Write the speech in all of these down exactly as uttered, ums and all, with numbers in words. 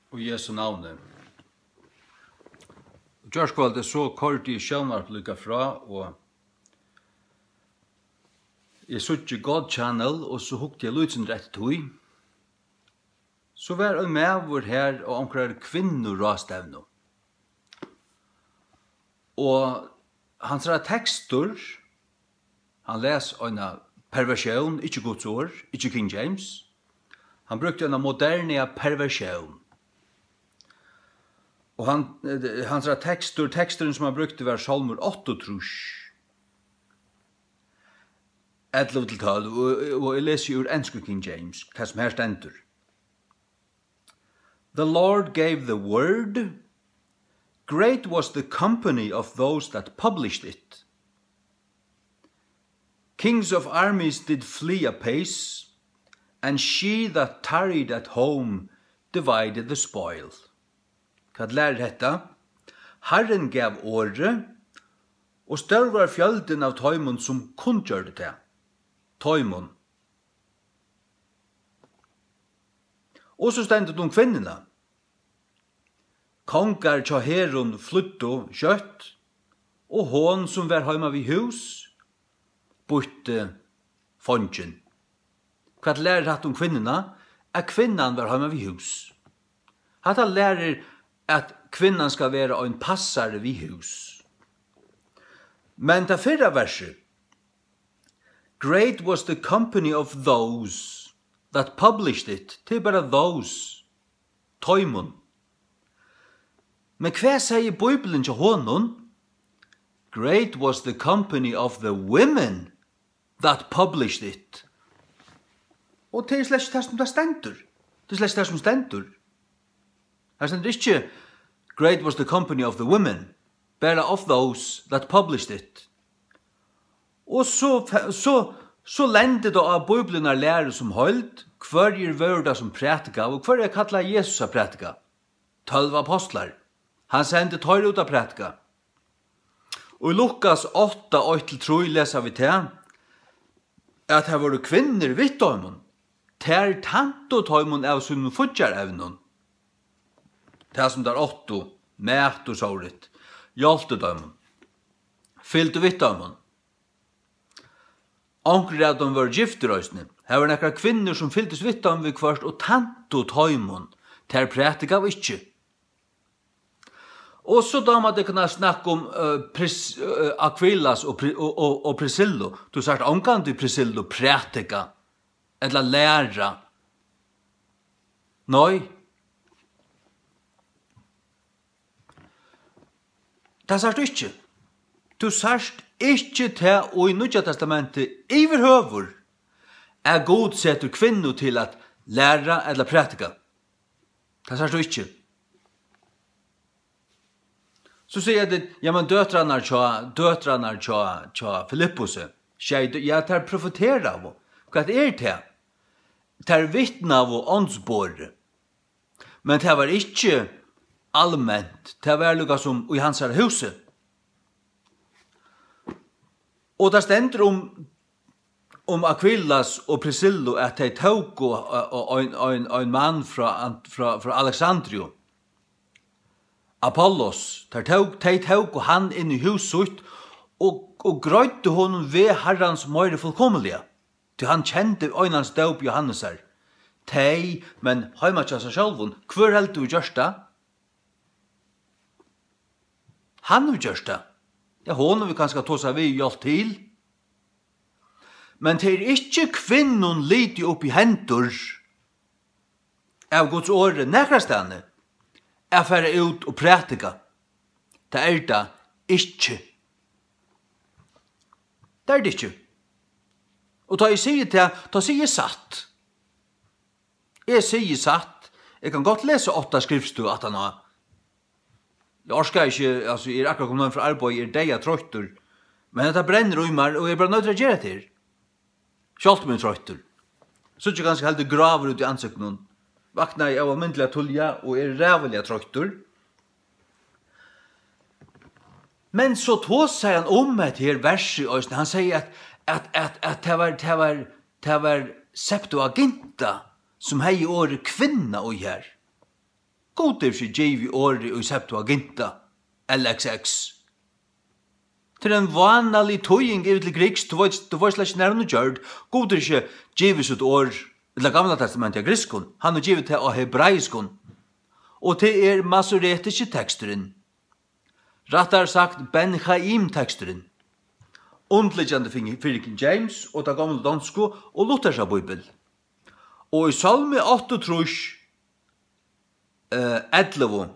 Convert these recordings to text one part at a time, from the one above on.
Í Jesu navni. Gjárkvøldið so koyrdi eg sjónvarp líka frá, og eg síggi God Channel, og so hugdi eg lítið eftir tí. So var ein maður har á onkrari kvinnuráðstevnu. Og hansara tekstur, hann las eina perversjón, ikki Guds orð, ikki King James. Hann brúkti eina moderna perversjón. Og hann, eh, hansara tekstur, teksturin sum hann brúkti var Sálmur áttaogtrýss, ellivu til tólv, og, og eg lesi úr ensku King James, tað sum har stendur. The Lord gave the word, great was the company of those that published it. Kings of armies did flee apace, and she that tarried at home divided the spoil. Hvat lærir hetta? Harrin gav orðið, og stór var fjøldin av teimum, sum kunngjørdu tað. Teimum. Og so stendur tað um kvinnuna. Kongar hjá herum flýddu skjótt, og hon, sum var heima við hús, býtti fongin. Hvat lærir hatta um kvinnuna? At kvinnan var heima við hús. Hatta lærir, at kvinnan skal vera ein passari við hús. Men tað fyrra versið, great was the company of those that published it. Tað er bara those. Teimum. Men hvat segði Bíblian hjá honum? Great was the company of the women that published it. Og tað er slett ikki tað, sum tað stendur. Tað er slett ikki tað, sum stendur. Her stendur ikki, great was the company of the women, bara of those that published it. Og so fe-, so, so lendir tað á Bíbliunnar læru sum heild, hvørjir vóru tað, sum prætikaðu, og hvørjar kallaði Jesus at prætika? Tólv apostlar. Hann sendi teir út at prætika. Og í Lukas átta, eitt til trý lesa vit tað, at har vóru kvinnur við teimum, tær tæntu teimum av sínum fíggjarevnum. Tað, sum tær áttu, mat og sovorðið, hjálptu teimum, fylgdu við teimum. Onkrir av teimum vóru giftir eisini. Har vóru nakrar kvinnur, sum fylgdust við teimum viðhvørt og tæntu teimum. Tær prætikaðu ikki. Og so dámar tykkum at snakka um, eh, Pris-, eh, Akvilas og Pri-, og, og, og Prisillu. Tú sært ongantíð Prisillu prætika ella læra. Nei. Tað sært tú ikki. Tú sært ikki tað í Nýggja Testamenti yvirhøvur, at Gud setur kvinnu til at læra ella prætika. Tað sært tú ikki. So siga tit, ja, men døtrarnar hjá, døtrarnar hjá, hjá Filippusi, sjey, ja, tær profeteraðu. Hvat er tað? Tær vitnaðu áðrenn borið. Men tað var ikki alment, tað var líka sum í hansara húsi. Og tað stendur um, um Akvilas og Prisillu, at tey tóku, eh, ein, ein, ein mann frá Ant-, frá, frá Alexandriu, Apollos, tey tók, tey tóku hann inn í hús sítt og, og greiddu honum veg Harrans meiri fullkomiliga. Tí hann kendi einans dóp Jóhannesar. Tey, men heima hjá sær sjálvum, hvør heldur tú gjørt tað? Hann hevur gjørt tað. Ja, hon hevur kanska tosað við og hjálpt til. Men tað er ikki kvinnum litið upp í hendur av Guds orði nakrastaðni at fara út og prætika. Tað er tað ikki. Tað er tað ikki. Og tá eg sigi tað, tá sigi eg satt. Eg sigi satt. Eg kann gott lesa átta skriftstøð aftaná. Eg orki ikki, altso, eg eri akkurát komin heim frá arbeiði, eg eri deyðatroyttur. Men hetta brennur í mær, og eg eri bara noyddur at gera hetta her. Sjálvt um eg eri troyttur. Síggi kanska heldur gráur út í ansiktinum. Vaknaði óalmindiliga tíðliga og eri ræðuliga troyttur. Men so tosar hann um hetta her versið eisini. Hann segði, at, at, at, at tað var, tað var, tað var Septuaginta, sum hevði orðið kvinna í har. Gud hevur ikki givið orðið í Septuaginta, L X X. Tað er ein vánalig týðing yvir til grikskt, tú veitst, tú veitst slett ikki, nær hon er gjørd. Gud hevur ikki givið sítt orð, ella Gamla Testamentið á grikskum, hann hevur givið tað á hebraiskum. Og tað er masoretiski teksturin. Rættari sagt, Ben Chaim teksturin. Undirliggjandi fyri, fyri King James og ta gomlu donsku og Luthersa bíbel. Og í Sálmi áttaogtrýss, eh, ellivu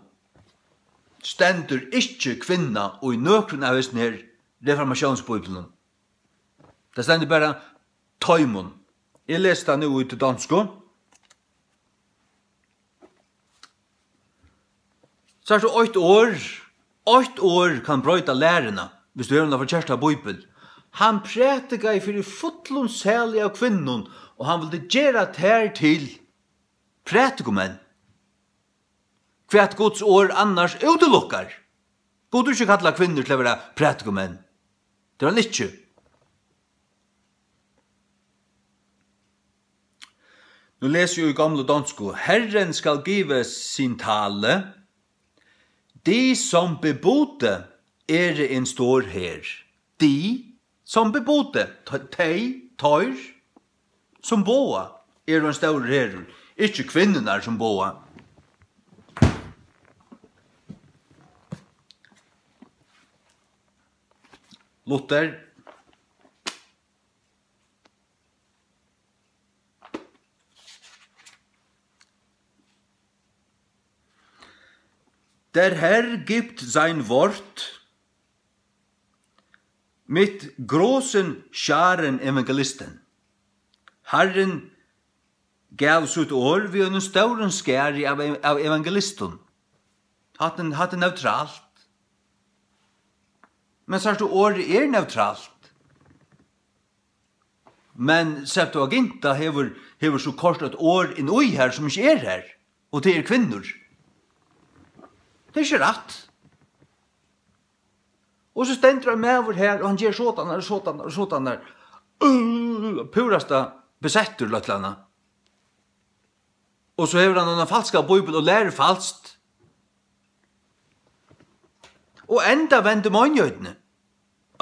stendur ikki kvinna í nøkrum av hesum her reformatiónsbíblunum. Tað stendur bara teimum. Eg lesi tað nú í tí donsku. Sært tú, eitt orð, eitt orð kann broyta læruna, viss tú hevur eina forkerta bíbel. Hann prætikaði fyri fullum sali av kvinnum, og hann vildi gera tær til prætikumenn. Hvat Guds orð annars útilukkar. Gud hevur ikki kallað kvinnur til at vera prætikumenn. Tað er hann ikki. Nú lesi eg í gomlu donsku. Herren skal give sin tale. De som bebudte er en stor hær. De som bebudte, te-, tey, teir, sum boða, eru ein stórur herur, ikki kvinnurnar, sum boða. Luther. Der Herr gibt sein Wort mit großen Scharen Evangelisten. Harrin gav sítt orð við einum stórum skari av, av evangelistum. Hatta er, hatta er neutralt. Men sært tú, orðið er neutralt. Men Septuaginta hevur, hevur so koyrt eitt orð inn í her, sum ikki er her, og tað er kvinnur. Tað er ikki rætt. Og so stendur ein maður her, og hann ger sotanar og sotanar og sotanar. Øh, púrasta besettur, løtlana. Og so hevur hann eina falska bíbel og lærir falskt. Og enda vendir meinigheitini.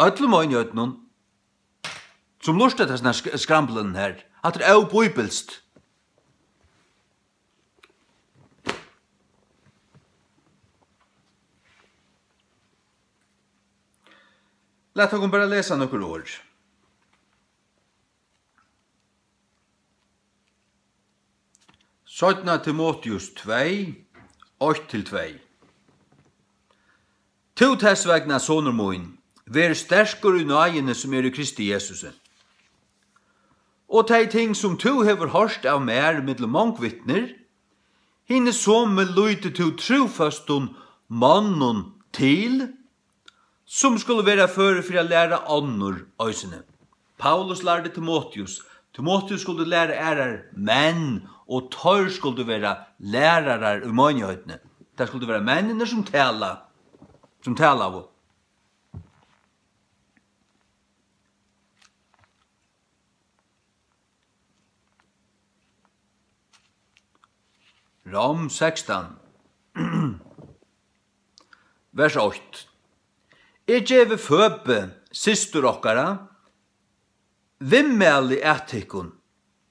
Øllum meinigheitnum. Sum lurta eftir hesum sk-, skramblinum her. Hatta er óbíbilskt. Lat okkum bara lesa nøkur orð. Seinna Timoteus tvey, eitt til tvey. Tú tess vegna, sonur mín, ver sterkur í náðini, sum er í Kristi Jesusi. Og tey ting, sum tú hevur hoyrt av mær millum mong vitnir, hini somu lýtur tú trúføstum monnum til, sum skulu vera førir fyri at læra onnur eisini. Paulus lærdi Timoteus. Timoteus skuldi læra aðrar menn, og teir skuldu vera lærarar í meinigheitini. Tað skuldu vera menninir, sum tala, sum talaðu. Rom sekstan, vers eitt. Eg gevi Føbu, systur okkara, viðmæli at tykkum,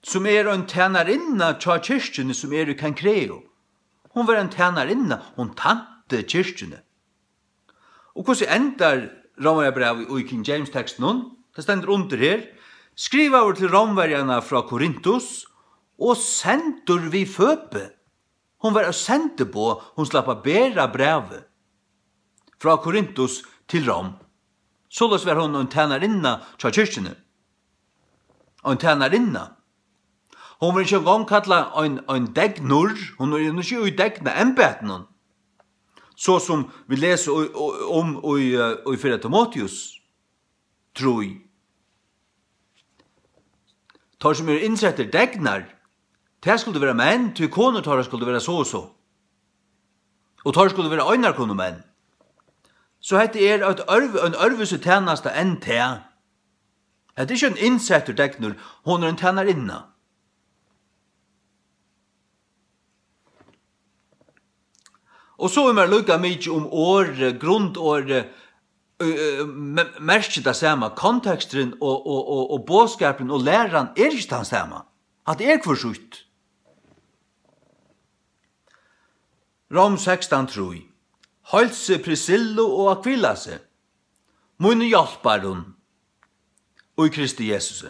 sum er ein tænarinna hjá kirkjuni, sum er í Kenkreu. Hon var ein tænarinna, hon tænti kirkjuni. Og hvussu endar Rómverjabrævið í King James tekstinum? Tað stendur undir her: Skrivaður til Rómverjarnar frá Korintus og sendur við Føbu. Hon var eitt sendiboð, hon slapp at bera brævið frá Korintus til Róm. Soleiðis var hon ein tænarinna hjá kirkjuni. Ein tænarinna. Hon verður ikki eingong kallað ein, ein degnur, hon er nú ikki í degna embætinum. So sum vit lesa í, í, um í, eh, í fyrra Timoteus trý. Teir sum eru innsettir degnar, tað skuldu vera menn, tí konur teirra skuldu vera so og so. Og teir skuldu vera einarkonumenn. So hetta er eitt ørv-, ein øðrvísi tænasta enn tað. Hetta er ikki ein innsettur degnur, hon er ein tænarinna. Og so er mær líka mikið um orðið, grundorðið, ø, ø, me-, merkir tað sama. Konteksturin og, og, og, og boðskapurin og læran er ikki tann sama. Hatta er hvør sítt. Rom sekstan trý. Heilsið Prisillu og Akvilasi, míni hjálparum í Kristi Jesusi.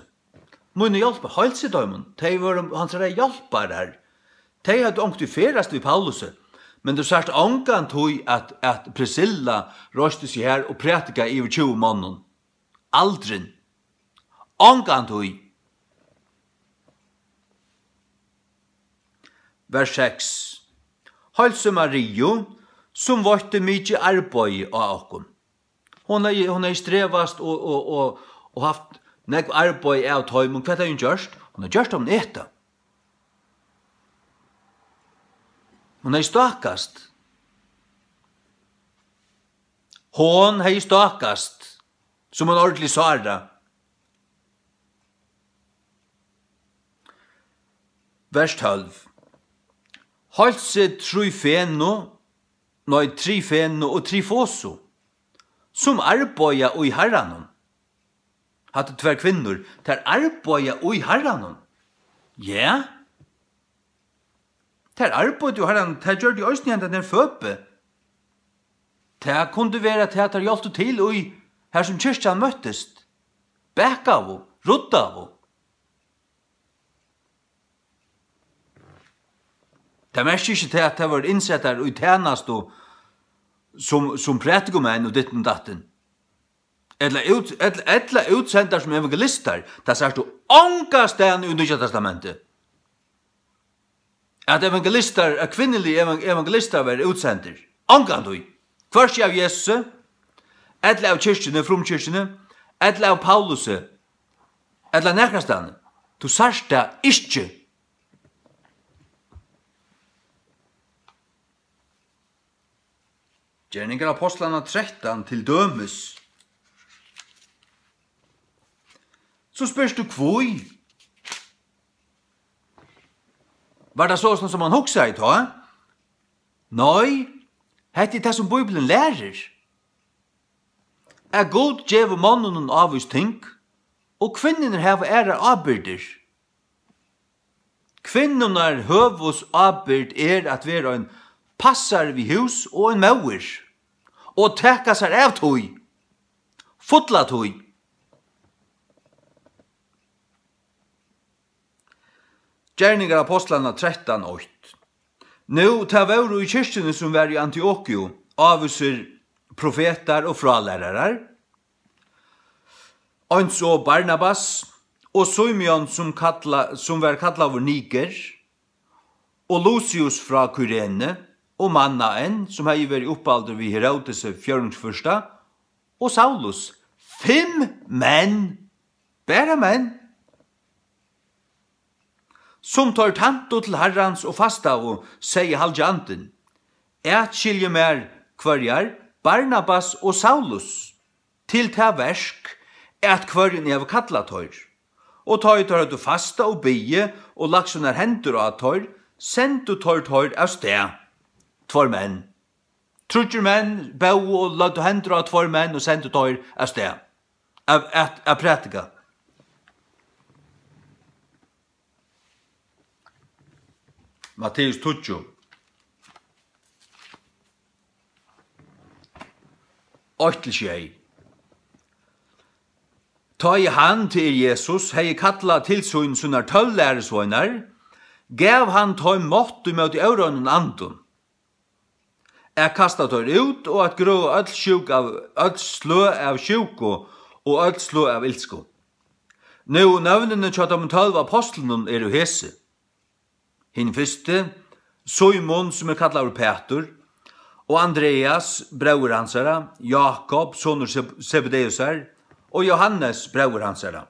Míni hjálpar, heilsið teimum. Tey vóru hansara hjálparar. Tey høvdu ongt at ferðast við Paulusi, men tú sært ongantíð, at, at Prisilla reisti seg har og prædikaði yvir tjúgu monnum. Aldrin. Ongantíð. Vers seks. Heilsið Mariu, sum veitti mikið arbeiði á okkum. Hon hevði, hon hevði strevast og, og, og, og havt nógv arbeiði av teimum. Hvat hevði hon gjørt? Hon hevði gjørt teimum at eta. Hon hevði stákast. Hon hevði stákast sum ein ordentlig Sára. Vers tólv. Heilsið Trífenu, nei, Trifenu og Trifosu, sum arbeiða í Harranum. Hatta eru tvær kvinnur, tær arbeiða í Harranum. Ja. Tær arbeiddu í Harranum, tær gjørdu eisini henda her Føbe. Tað kundi vera, at tær hjálptu til í, har sum kirkjan møttist. Bakaðu, ruddaðu. Tað merkir ikki tað, at tær vóru innsettar í tænastu sum, sum prædikumenn og ditten og datten. Ella út-, ella, ella útsendar sum evangelistar. Tað sært tú ongastaðni í Nýggja Testamenti, at evangelistar, at kvinnuligir evan-, evangelistar verða útsendir. Ongantíð. Hvørki av Jesusi, ella av kirkjuni, frumkirkjuni, ella av Paulusi, ella nakrastaðni. Tú sært tað ikki. Gerningar Ápostlanna trettan til dømis. So spyrt tú, hví? Var tað soleiðis, sum hann hugsaði tá? Nei, hetta er tað, sum Bíblian lærir. At Gud gevur monnunum ávís ting, og kvinnurnar hava aðrar ábyrgdir. Kvinnunnar høvuðsábyrgd er at vera ein passari við hús og ein móðir, og taka sær av tí, fulla tíð. Gerningar Ápostlanna trettan eitt. Nú, tað vóru í kirkjuni, sum var í Antiokiu, ávísir profetar og frálærarar, eins og Barnabas og Simeon, sum kalla-, sum var kallaður Niger, og Lucius frá Kyrene, og Manaen, sum hevði verið uppaldur við Herodesi fjórðingsfyrsta, og Saulus, fimm menn, bara menn, sum teir tæntu til Harrans og fastaðu, segði Halgi Andin: Atskiljið mær hvørjar, Barnabas og Saulus, til tað verk, at hvørjum eg havi kallað teir. Og tá ið teir høvdu fastað og biðið og lagt sínar hendur á teir, sendu teir teir av stað. Tveir menn. Tríggir menn bóðu og løgdu hendur á tveir menn og sendu teir av stað. At, at, at prædika. Matteus tíggju, eitt til sjey. Tá ið hann, tað er Jesus, hevði kallað til sín sínar tólv lærisveinar, gav hann teim mátt ímóti óreinum andum, at kasta teir út og at grøða øll sjúk av, øll sløg av sjúku og øll sløg av ilsku. Nú, nøvnini hjá teimum tólv ápostlunum eru hesi: hin fyrsti, Símun, sum er kallaður Pætur, og Andreas, bróðir hansara, Jákup, sonur Zeb-, Zebedeusar, og Jóhannes, bróðir hansara,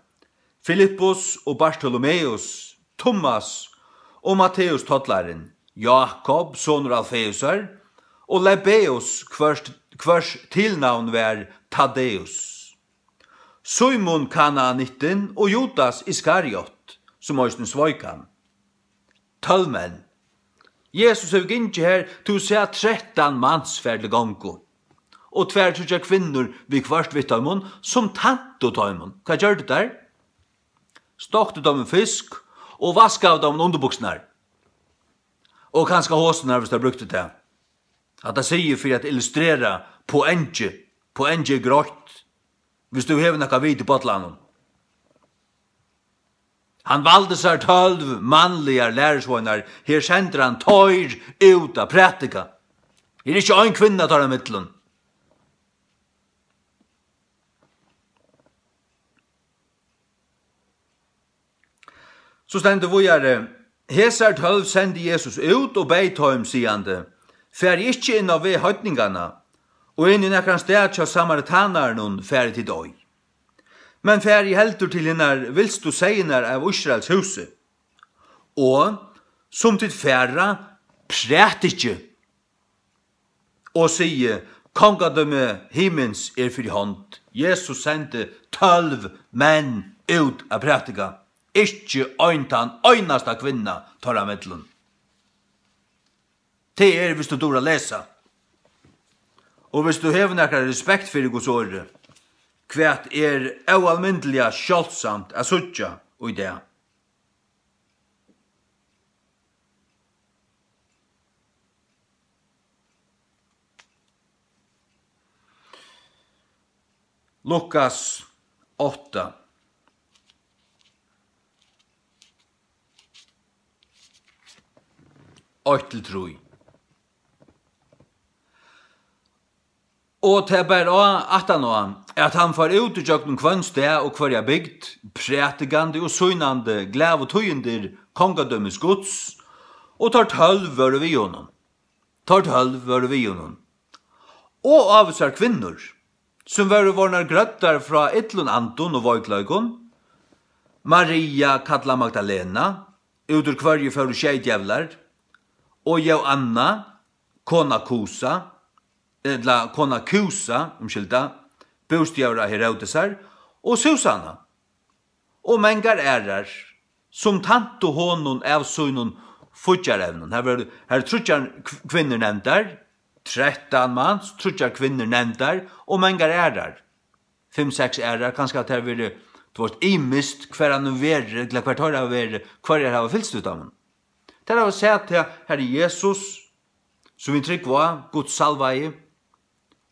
Filippus og Bartolomeus, Tummas og Matteus tollarin, Jákup, sonur Alfeusar, og Lebbeus, hvørs, hvørs tilnavn var Taddeus, Símun Kanaanittin og Judas Iskariot, sum eisini sveik hann. Tólv menn. Jesus hevur gingið har, tú sært trettan mans fara til gongu. Og tvær, tríggjar kvinnur við hvørt við teimum, sum tæntu teimum. Hvat gjørdu tær? Stoktu teimum fisk og vaskaðu teimum undirbuksurnar. Og kanska hosurnar, viss tær brúktu tað. Hatta sigi eg fyri at illustrera poengið. Poengið er greitt. Viss tú hevur nakað vit í bollanum. Hann valdi sær tólv mannligar lærisveinar. Her sendir hann teir út at prædika. Her er ikki ein kvinna teirra millum. So stendur víðari: Hesar tólv sendi Jesus út og beyð teim, sigandi: Farið ikki inn á veg heidninganna, og inn í nakran stað hjá samaritanarunum farið tit ei. Men farið heldur til hinar vilstu seyðirnar av Ísraels húsi. Og sum tit fara, prædikið og sigi: Kongadømi himins er fyri hond. Jesus sendi tólv menn út at prædika. Ikki ein tann einasta kvinna teirra millum. Tað er, viss tú dugir at lesa. Og viss tú hevur nakra respekt fyri Guds orði, hvat er óalmindiliga sjáldsamt at síggja í dag. Lukas átta, eitt til trý. Og tað bar á, aftaná, at hann fór út ígjøgnum hvønn stað og hvørja bygd, prædikandi og sýnandi glaðu tíðindir kongadømis Guds, og teir tólv vóru við honum. Teir tólv vóru við honum. Og ávísar kvinnur, sum vóru vorðnar grøddar frá illum andum og veikleikum, Maria, kallað Magdalena, út úr hvørji fóru sjey djevlar, og Jóanna, kona Kusa, ella kona Kúsa, umskylda, bústjóra Heródesar, og Súsanna, og mangar aðrar, sum tæntu honum av sínum fíggjarevnum. Har vóru, har eru tríggjar kv-, kvinnur nevndar, trettan mans, tríggjar kvinnur nevndar, og mangar aðrar. Fimm, seks aðrar, kanska at tær verið, tú veist, ymiskt, hvar hann hevur verið, ella hvar teir hava verið, hvørjar hava fylgst við teimum. Tær hava sæð tað, har er Jesus, sum vit trúgva á, Guds salvaði,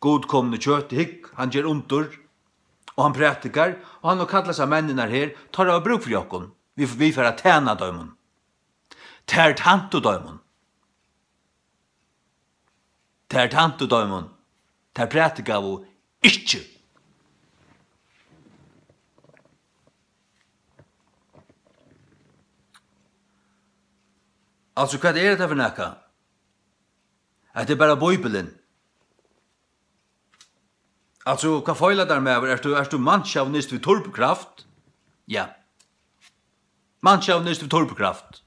Gud komin í kjøti, hygg, hann ger undur, og hann prædikar, og hann hevur kallað sær menninar her, teir hava brúk fyri okkum, vit, vit fara at tæna teimum. Tær tæntu teimum. Tær tæntu teimum. Tær prædikaðu ikki. Altso, hvat er hetta fyri nakað? Hetta er bara Bíbilin. Altso, hvat feilar tær, maður? Ert tú, ert tú mannssjåvinist við turbokraft? Ja. Mannssjåvinist við turbokraft.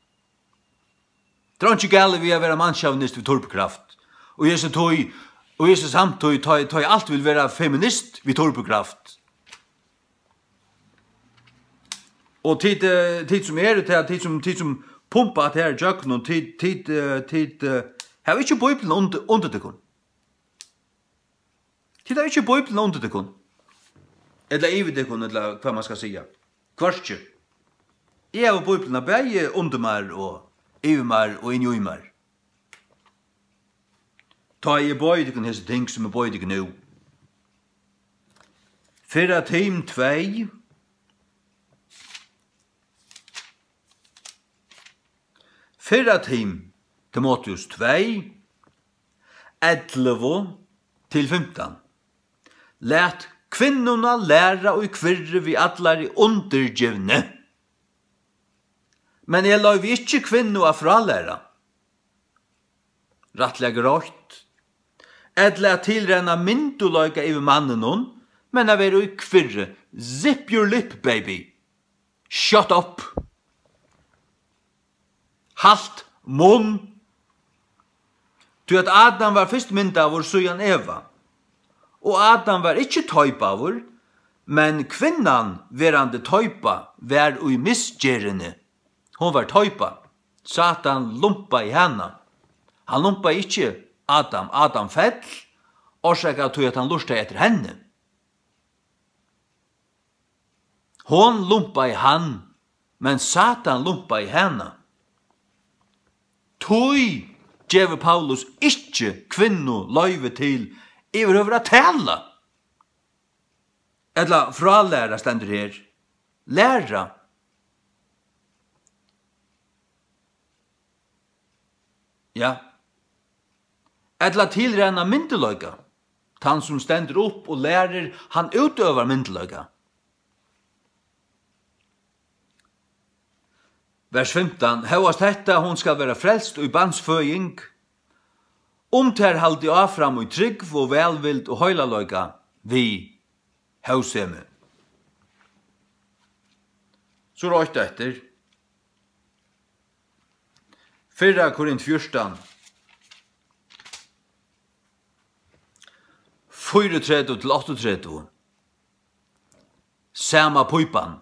Tað er einki galið við at vera mannssjåvinist við turbokraft. Og í hesi tíð, og í hesi samtíð, tá, tá ið alt vil vera feminist við turbokraft. Og tit, eh, tit sum eru tað, tit sum, tit sum pumpa hatta her ígjøgnum, tit, tit, eh, tit, eh, hava ikki Bíbilin undir, undir tykkum. Tit hava ikki Bíbilin undir tykkum, ella yvir tykkum, ella hvat man skal siga. Hvørki. Eg havi Bíbilina bæði undir mær og yvir mær og inni í mær. Tá eg boði tykkum hesi ting, sum eg boði tykkum nú. Fyrra Tim tvey. Fyrra Tim, Timoteus tvey, ellivu til fimtan. Lat kvinnuna læra í kvirri við allari undirgivni. Men eg loyvi ikki kvinnu at frálæra, rættiliga greitt, ella at tilrenna myndugleika yvir manninum, men at vera í kvirri. Zip your lip, baby. Shut up. Halt munn. Tí at Adam var fyrst myndaður, síðan Eva. Og Adam var ikki teipaður, men kvinnan, verandi teipa, var í misgerðini. Hon var teipa. Satan lumpaði hana. Hann lumpaði ikki Adam. Adam fell, orsakað av tí at hann lurtaði eftir henni. Hon lumpaði hann, men Satan lumpaði hana. Tí gevur Paulus ikki kvinnu loyvi til yvirhøvur at tala. Ella frálæra stendur her. Læra. Ja. Ella tilræna myndugleika. Tann sum stendur upp og lærir, hann útøvar myndugleika. Vers fimtan: Hóast hetta, hon skal vera frelst í barnsføðing, um tær haldi áfram í trúgv og vælvild og heilagleika við hóvsemi. So er eitt eftir. Fyrra Korint fjúrtan, fýraogtretivu til áttaogtretivu. Sama pípan.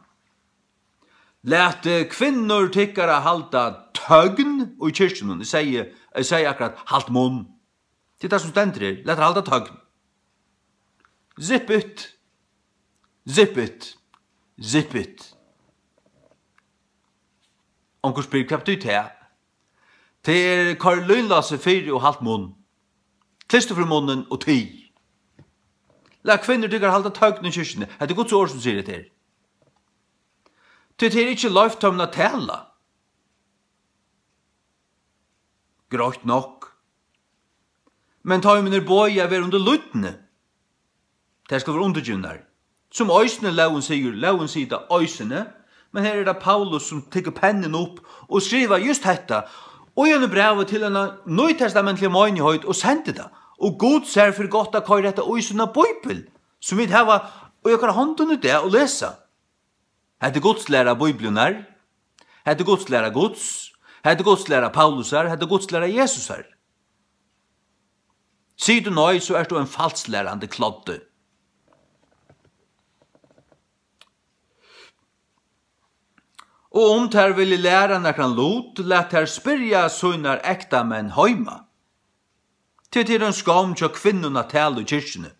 Latið kvinnur tykkara halda tøgn í kirkjunum. Eg sigi, eg sigi akkurát, halt munn. Tað er tað, sum stendur her. Lat tær halda tøgn. Zip it. Zip it. Zip it. Onkur spyr, hvat betýr tað? Tað er, koyr lynlásið fyri og halt munn. Klister fyri munnin og tig. Lat kvinnur tykkara halda tøgn í kirkjuni. Hetta er Guds orð, sum sigur hetta her. Tí tað er ikki loyvt teimum at tala. Greitt nokk. Men teimum er boðið at vera undir lydni. Tær skulu vera undirgivnar. Sum eisini lógin sigur, lógin sigur tað eisini, men her er tað Paulus, sum tekur pennin upp og skrivar júst hetta í einum brævi til eina nýtestamentliga meinigheit og sendir tað. Og Gud sær fyri gott at koyra hetta í sína bíbel, sum vit hava í okkara hondum í dag og lesa. Hetta er Guds læra Bíbliunnar. Hetta er Guds læra Guds. Hetta er Guds læra Paulusar. Hetta er Guds læra Jesusar. Sigur tú nei, so ert tú ein falslærandi kloddi. Og um tær vilja læra nakran lut, lat tær spyrja sínar ektamenn heima. Tí tað er ein skomm hjá kvinnum at tala í kirkjuni.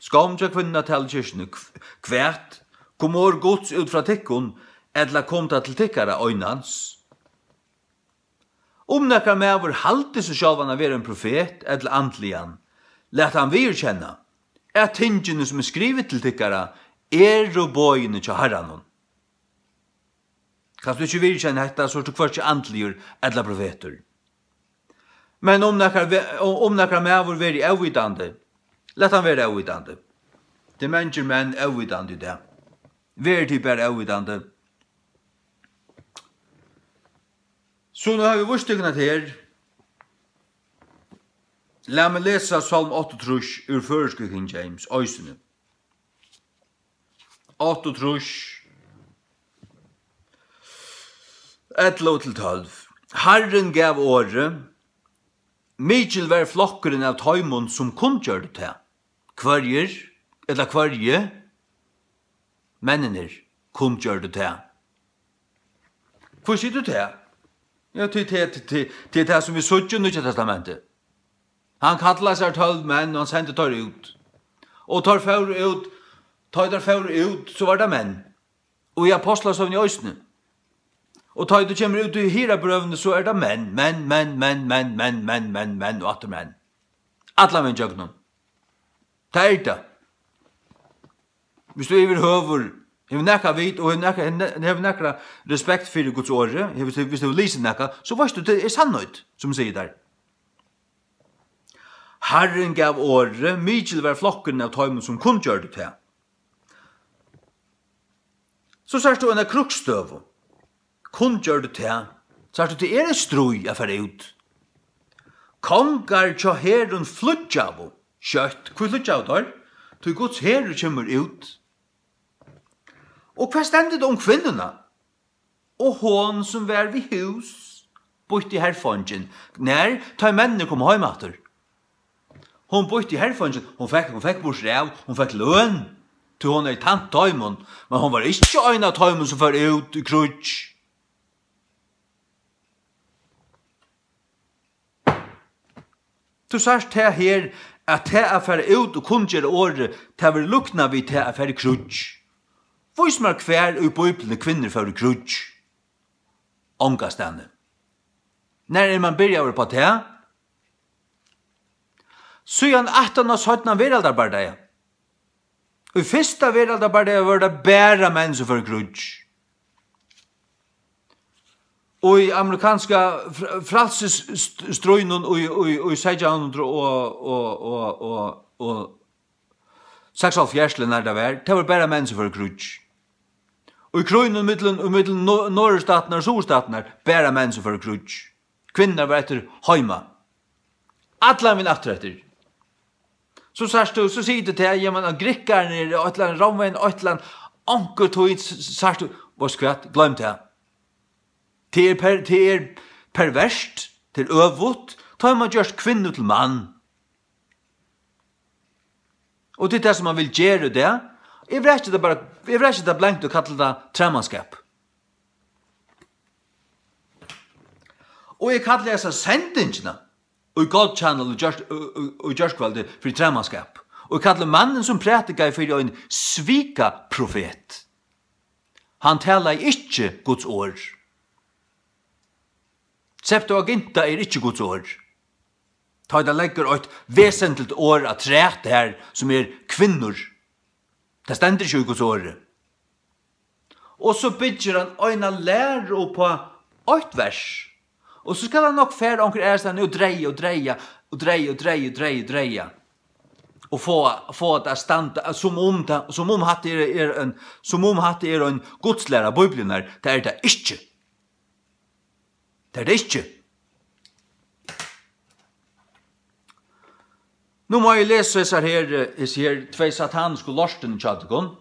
Skomm hjá kvinnum at tala í kirkjuni. Hv-, hvat? Kom orð Guds út frá tykkum, ella kom tað til tykkara einans? Um nakar maður haldi seg sjálvan at vera ein profet ella andligan, lat hann viðurkenna, at tingini, sum er skrivið til tykkara, eru boðini hjá Harranum. Kanst tú ikki viðurkenna hetta, so ert tú hvørki andligur ella profetur. Men um nakar ve-, um nakar maður verður óvitandi, lat hann vera óvitandi. Tað eru mangir menn óvitandi í dag. Verið tit bara óvitandi. So nú havi eg víst tykkum hetta her. Lat meg lesa Sálm áttaogtrýss úr føroysku King James eisini. Áttaogtrýss, ellivu til tólv. Harrin gav orðið, mikil var flokkurin av teimum, sum kunngjørdu tað. Hvørjir, ella hvørji, menninir kunngjørdu tað. Hví sigur tú tað? Ja, tí tað, tað, tað, tað er tað, sum vit síggja í Nýggja Testamenti. Hann kallar sær tólv menn, og hann sendi teir út. Og teir fóru út, tá ið teir fóru út, so var tað menn. Og í Ápostlasøguni eisini. Og tá ið tú kemur út í Hirabrøvini, so er tað menn, menn, menn, og aftur menn. Allan vegin gjøgnum. Tað er tað. Viss tú yvirhøvur hevur nakað vit, og hevur nakað, hevur nakra respekt fyri Guds orði, hevur, viss tú hevur lisið nakað, so veitst tú, tað er sannheit, sum eg sigi tær. Harrin gav orðið, mikil var flokkurin av teimum, sum kunngjørdu tað. So sært tú eina krígsstøðu. Kunngjørdu tað. Sært tú, tað er eitt stríð at fara út. Kongar hjá herum flýggjaðu skjótt. Hví flýggjaðu teir? Tí Guds herur kemur út. Og hvat stendur tað um kvinnuna? Og hon, sum var við hús, býtti herfongin. Nær, tá ið menninir komu heim aftur. Hon býtti herfongin, hon fekk, hon fekk burtur av, hon fekk løn, tí hon hevði tænt teimum, men hon var ikki ein av teimum, sum fór út í kríggj. Tú sært tað her, at tað at fara út og kunngera orðið, tað verður líknað við tað at fara í kríggj. Vís mær, hvar í Bíbliuni kvinnur fóru í kríggj. Ongastaðni. Nær er mann byrjaður upp á tað? Síðan aftan á seinna veraldarbardaga. Í fyrsta veraldarbardaga vóru tað bara menn, sum fóru í kríggj. Og í amerikanska fr-, frælsisstríðnum í, í, í seytjan hundrað og, og, og, og, og seksoghálvfjerðs, ella nær tað var, tað vóru bara menn, sum fóru í kríggj. Og í krígnum millum, millum Nor-, Norðurstatirnar og Suðurstatirnar, bara menn, sum fóru í kríggj. Kvinnurnar vóru eftir heima. Allan vegin aftur eftir. So sært tú, so sigur tú tað, jamen, og grikkarnir, og eitt ella annað, rómverjarnir, eitt ella annað, onkuntíð s-, s-, sært tú, veitst tú hvat, gloym tað. Tað er per-, tað er perverst, tað er øvugt, tá hevur mann gjørt kvinnu til mann. Og tað er tað, sum mann vil gera í dag. Eg vil ikki tað bara, eg vil ikki tað blankt og kalla tað træmanskap. Og eg kalli hesa sendingina í God Channel í gjørt-, í, í, í gjárkvøldið fyri træmanskap. Og eg kalli mannin, sum prædikaði, fyri ein svikaprofet. Hann talaði ikki Guds orð. Septuaginta er ikki Guds orð. Tá ið tað leggur eitt vesentligt orð afturat har, sum er kvinnur. Tað stendur ikki í Guds orði. Og so byggir hann eina læru upp á eitt vers. Og so skal hann nokk fara onkur aðrastaðni og dreyja og dreyja og dreyja og dreyja og dreyja og dreyja. Og fáa, fáa tað at standa, sum um tað, sum um hatta er, er ein, sum um hatta er ein gudslæra Bíbliunnar. Tað er tað ikki. Tað er tað ikki. Nú má eg lesa hesar her, eh, hesi her tvey satanisku lortini hjá tykkum.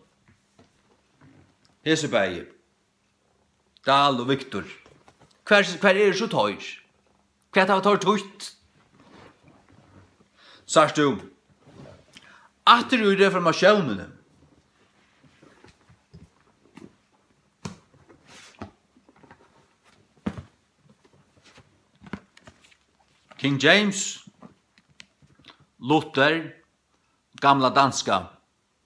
Hesi bæði. Dahl og Victor. Hvar, hvar eru so teir? Hvat hava teir týtt? Sært tú? Aftur í reformatiónini. King James, Luther, gamla danska.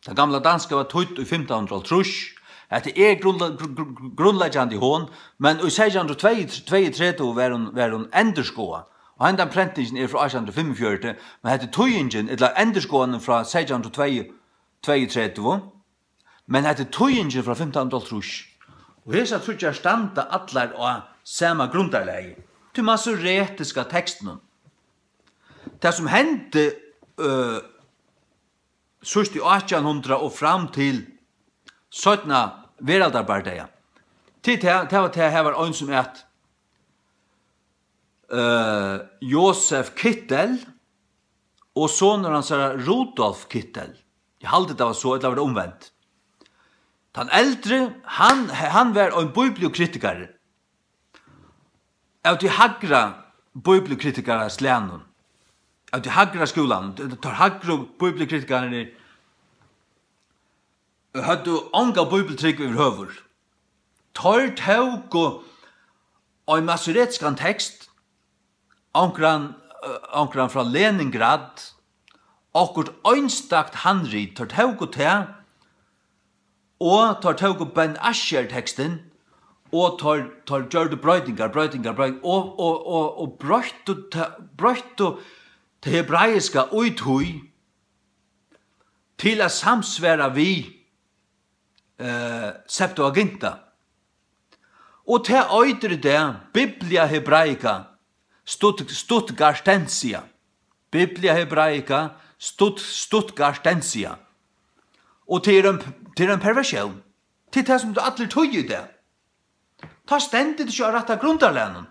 Tað gamla danska var týtt í fimtan hundrað og hálvtrýss. Hetta er grundle-, gr-, gr-, gr-, grundleggjandi hon, men í seytjan hundrað og tveyogtretivu var hon, var hon endurskoðað. Og hendan prentingin er frá átjan hundrað og fimmogfjøruti, men hetta er týðingin, ella endurskoðanin frá seytjan hundrað og tveyogtretivu, men hetta er týðingin frá fimtan hundrað og hálvtrýss. Og hesar tríggjar standa allar á sama grundarlagi, tí masoretiska tekstinum. Tað, sum hendi, øh, síðst í átjan hundrað og fram til seinna veraldarbardaga. Til tað, tað var tað, har var ein sum æt, øh, Josef Kittel og sonur hansara Rudolf Kittel. Eg haldi, tað var so, ella var tað umvent. Tann eldri, hann, hann var ein bíbliukritikari. Av tí hægra bíbliukritikaraslagnum, av tí hægra skúlanum, t-, teir hægru bíbliukritikarasløgini høvdu onga bíbliutrúgv yvirhøvur. Teir tóku ein masoretiskan tekst, onkran, eh, onkran frá Leningrad, okkurt einstakt handrit, teir tóku tað, og teir tóku Ben Asher tekstin, og teir, teir gjørdu broytingar, broytingar, broytingar, og, og, og, og broyttu ta-, broyttu tað hebraiska í tí til at samsvara við, eh, Septuaginta. Og tað eitur í dag Biblia Hebraica Stutt-, Stuttgartensia. Biblia Hebraica Stutt-, Stuttgartensia. Og tað er ein, tað er ein perversión. Tað er tað, sum allir týða í dag. Tá stendur tað ikki á rætta grundarlagnum.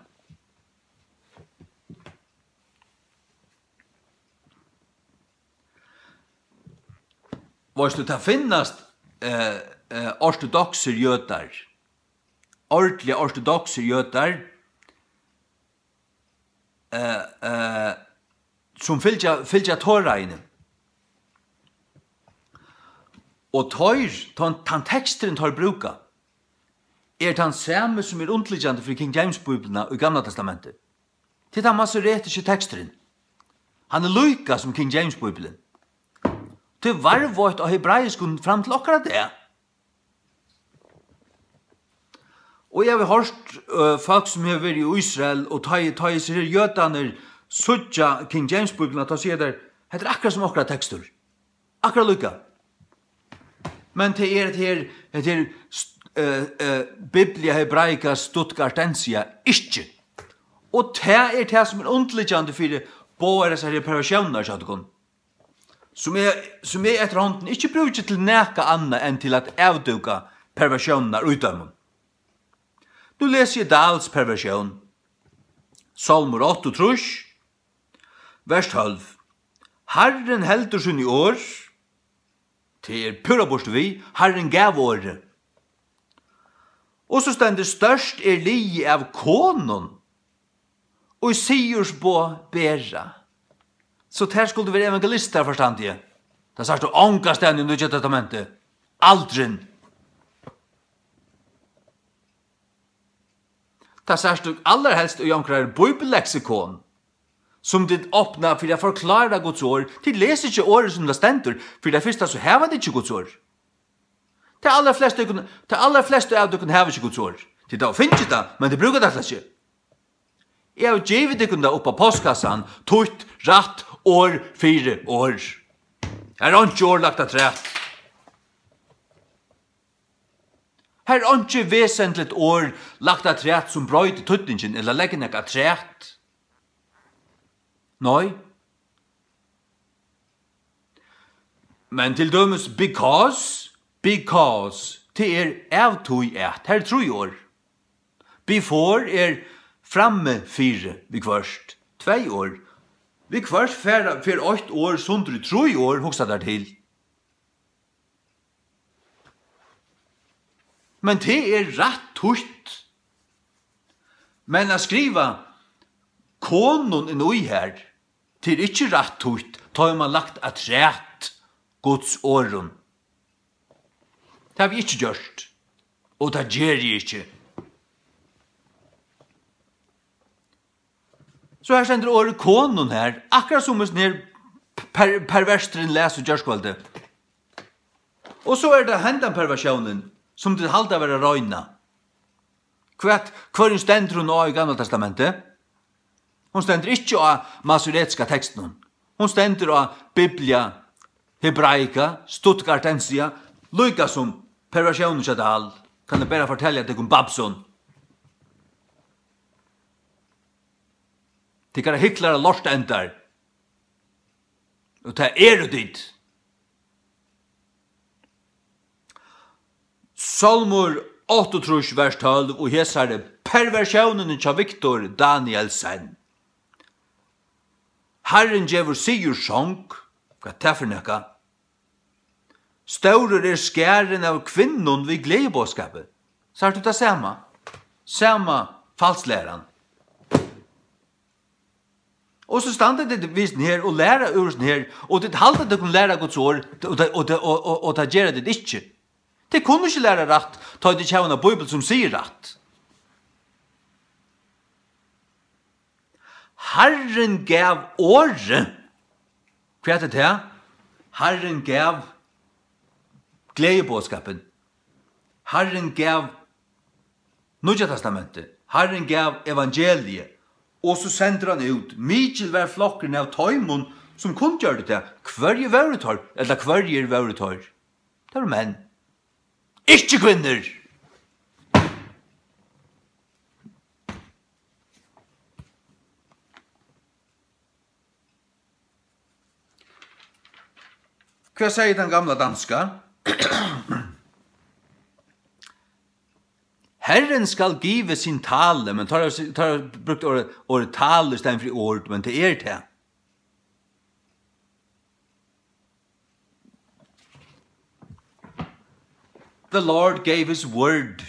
Veitst tú, tað finnast, eh, eh, ortodoksir jødar, ordiliga ortodoksir jødar, eh, eh, sum fylgja, fylgja Toraini. Og teir, tann, tann teksturin, teir brúka, er tann sami, sum er undirliggjandi fyri King James Bíbliuna í Gamla Testamenti. Tað er tann masoretiski teksturin. Hann er líka sum King James Bíblian. Tað er varðveitt á hebraiskum fram til okkara dag. Og eg havi hoyrt, øh, fólk sum hevur verið í Ísrael, og tá ið, tá ið hesir her jødarnir síggja King James Bíbliuna, tá siga teir, "Hetta er akkurát sum okkara tekstur." Akkurát líka. Men tað er hetta her, hetta her, st-, øh, øh, Biblia Hebraica Stuttgartensia ikki. Og tað er tað sum er undirliggjandi fyri báðar hesar her perversiónirnar hjá tykkum. Sum eg, sum eg eftir hondini ikki brúki til nakað annað enn til at avdúka perversiónirnar í teimum. Nú lesi eg Dahls perversión. Sálmur áttaogtrýss, vers tólv. Harrin heldur síni orð, tað er púra burtur við, Harrin gav orðið. Og so stendur, stórt er liðið av konum, og sigursboð bera. So tær skuldu vera evangelistar, forstandi eg. Tað sært tú ongastaðni í Nýggja Testamenti. Aldrin. Tað sært tú allarhelst í onkrari bíbelleksikon, sum tit opna fyri at forklára Guds orð. Tit lesa ikki orðið sum tað stendur, fyri tað fyrsta so hava tit ikki Guds orð. Tey allarflestu tykkum, tey allarflestu av tykkum hava ikki Guds orð. Tit hava fingið tað, men tit brúka tað slett ikki. Eg havi givið tykkum tað upp á postkassan, týtt rætt orð fyri orð. Har er einki orð lagt afturat. Har er einki vesentligt orð lagt afturat sum broytir týdningin ella leggur nakað afturat. Nei. Men til dømis because, because, tað er av tí at, har er trý orð. Before er frammi fyri viðhvørt, tvey orð. Viðhvørt fer, fer eitt orð sundur í trý orð, hugsa tær til. Men tað er rætt týtt. Men at skriva konum inn í har, tað er ikki rætt týtt, tá er man lagt afturat Guds orðum. Tað havi eg ikki gjørt, og tað geri eg ikki. So her stendur orðið konum her, akkurát sum hesin her per-, perversturin las í gjárkvøldið. Og so er tað hendan perversiónin, sum tit halda vera reina. Hvat, hvørjum stendur hon á í Gamla Testamenti? Hon stendur ikki á masoretiska tekstinum. Hon stendur á Biblia Hebraica Stuttgartensia, líka sum perversiónin hjá Dahl. Kann eg bara fortelja tykkum, Babson. Tykkara hyklara lortendar. Og tað eru tit. Sálmur áttaogtrýss, vers tólv, og hesari perversiónini hjá Victor Danielsen. Harrin gevur sigursong, hvat tað fer nakað. Stórur er skarin av kvinnum við gleðiboðskapi. Sært tú tað sama? Sama falsklæran. Og so standa tit við sånn her og læra úr sånn her, og tit halda tit kunnu læra Guds orð, og tað, og tað, og, og, og tað gera tit ikki. Tit kunnu ikki læra rætt, tá tit ikki hava eina bíbel sum sigur rætt. Harrin gav orðið. Hvat er tað? Harrin gav gleðiboðskapin. Harrin gav Nýggja Testamentið. Harrin gav evangeliið. Og so sendir hann út. Mikil var flokkurin av teimum, sum kunngjørdu tað. Hvørji vóru teir? Ella hvørjir vóru teir? Tað vóru menn. Ikki kvinnur. Hvat segði tann gamla danska? Herren skal give sin tale, men teir hava, teir hava brúkt orðið, orðið tale í staðin fyri orð, men tað er tað. The Lord gave his word.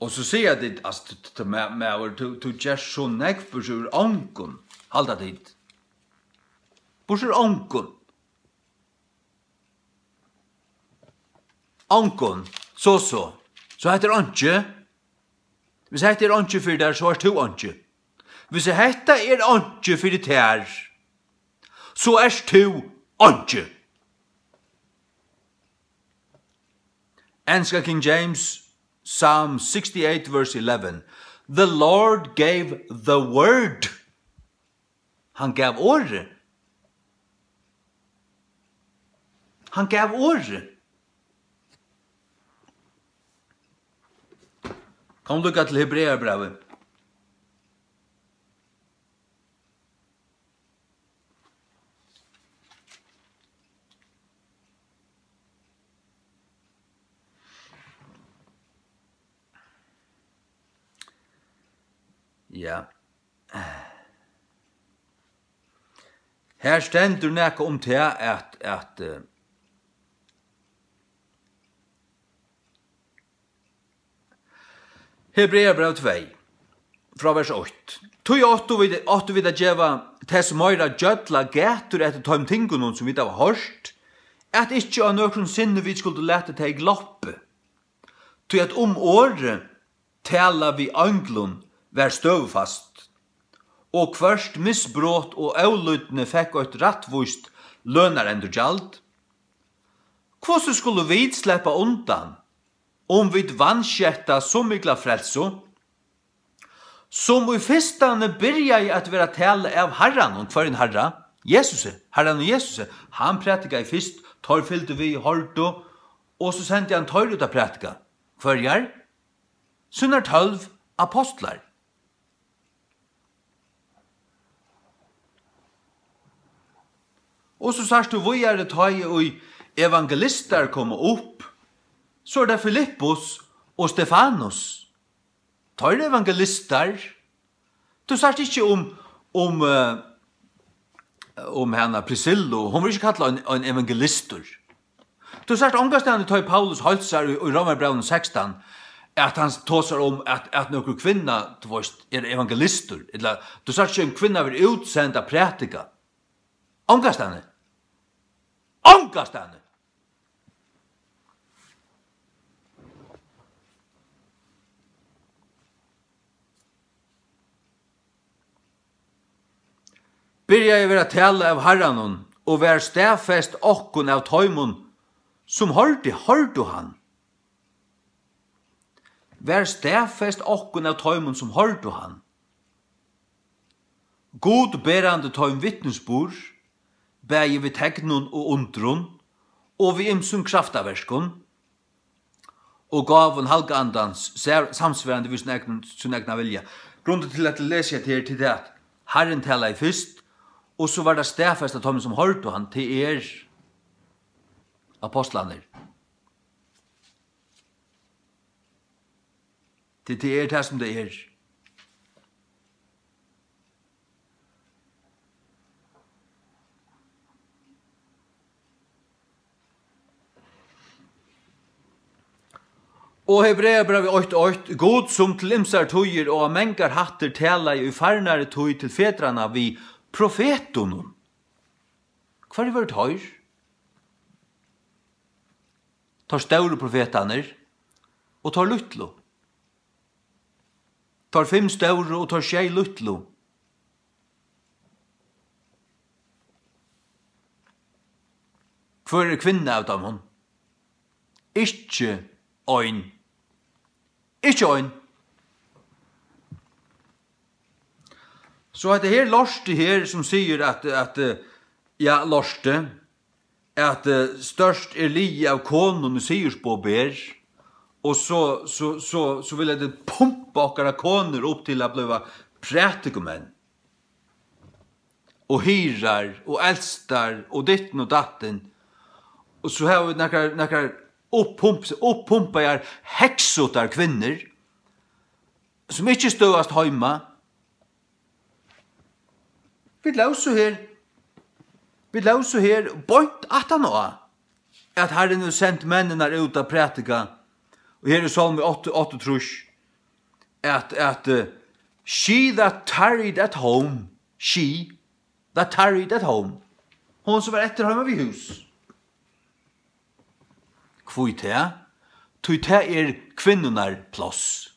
Og so siga tit, altso, t-, t-, ma-, maður, tú, tú gert so nógv burtur úr ongum, halda tit. Burtur úr ongum. Ongum, so, so. So hetta er einki. Hvis hetta er einki fyri tær, so ert tú einki. Hvis hetta er einki fyri tær, so ert tú einki. Enska King James, Psalm sixty-eight, verse eleven. The Lord gave the word. Hann gav orðið. Hann gav orðið. Kom líka til Hebreabrævið. Ja. Her stendur nakað um tað, at, at, eh, Hebreabræv tvey, frá vers eitt. Tí áttu vit, áttu vit at geva tess meira gjølla gætur eftir teim tingunum, sum vit hava hoyrt, at ikki á nøkrum sinni vit skuldu lata tey gloppið. Tí at um orðið tala við einglum var støðufast, og hvørt misbrot og ólýdni fekk eitt rættvíst lønarendurgjald, hvussu skulu vit sleppa undan, um vit vansketta so mikla frelsu, sum í fyrstani byrjaði at vera talað av Harranum? Hvørjum Harra? Jesusi, Harranum Jesusi. Hann prædikaði fyrst, teir fylgdu við, hoyrdu, og so sendi hann teir út at prædika. Hvørjar? Sínar tólv apostlar. Og so sært tú víðari, tá ið evangelistar koma upp, so er tað Filippus og Stefanus. Teir eru evangelistar. Tú sært ikki um, um, eh, um hana Prisillu, hon verður ikki kallað ein, ein evangelistur. Tú sært ongastaðni, tá ið Paulus heilsar í, í Rómarbrævinum sekstan, at hann tosar um, at, at nøkur kvinna, tú veist, er evangelistur, ella tú sært ikki ein kvinna verður útsend at prædika. Ongastaðni. Ongastaðni. Byrjaði at vera talað av Harranum, og var staðfest okkum av teimum, sum hoyrdi, hoyrdu hann. Var staðfest okkum av teimum, sum hoyrdu hann. Gud berandi teim vitnisburð, bæði við teknum og undrum, og við ymsum kraftaverkum, og gávum Halga Andans, sær-, samsvarandi við sín egna, sín egna vilja. Grundin til at eg lesi hetta her, til tað at Harrin talaði fyrst, og so var tað staðfest av teimum, sum hoyrdu hann, tað er apostlarnir. Tað, tað er tað, sum tað er. Og Hebreabrævið eitt eitt: Gud, sum til ymsar tíðir og á mangar hættir talaði í farnari tíð til fedranna við profetunum. Hvørjir vóru teir? Teir stóru profetarnir og teir lítlu. Teir fimm stóru og teir sjey lítlu. Hvør er kvinna av teimum? Ikki ein. Ikki ein. So hetta her lortið her, sum sigur at, at, eh, ja, lortið, at, eh, størst er liðið av konum, ið sigursboð ber, og so, so, so, so vilja tey pumpa okkara konur upp til at bliva prædikumenn og hirðar og eldstar og ditten og datten. Og so hava vit nakrar, nakrar uppump-, uppumpaðar, heksutar kvinnur, sum ikki støðast heima. Vit lósu her, vit lósu her beint aftan á, at Harrin hevur sent menninar út at prædika. Og her í Sálmi átta, áttaogtrýss, at, at, eh, "She that tarried at home, she that tarried at home." Hon sum var eftir heima við hús. Hví tað? Tí tað er kvinnunnar pláss.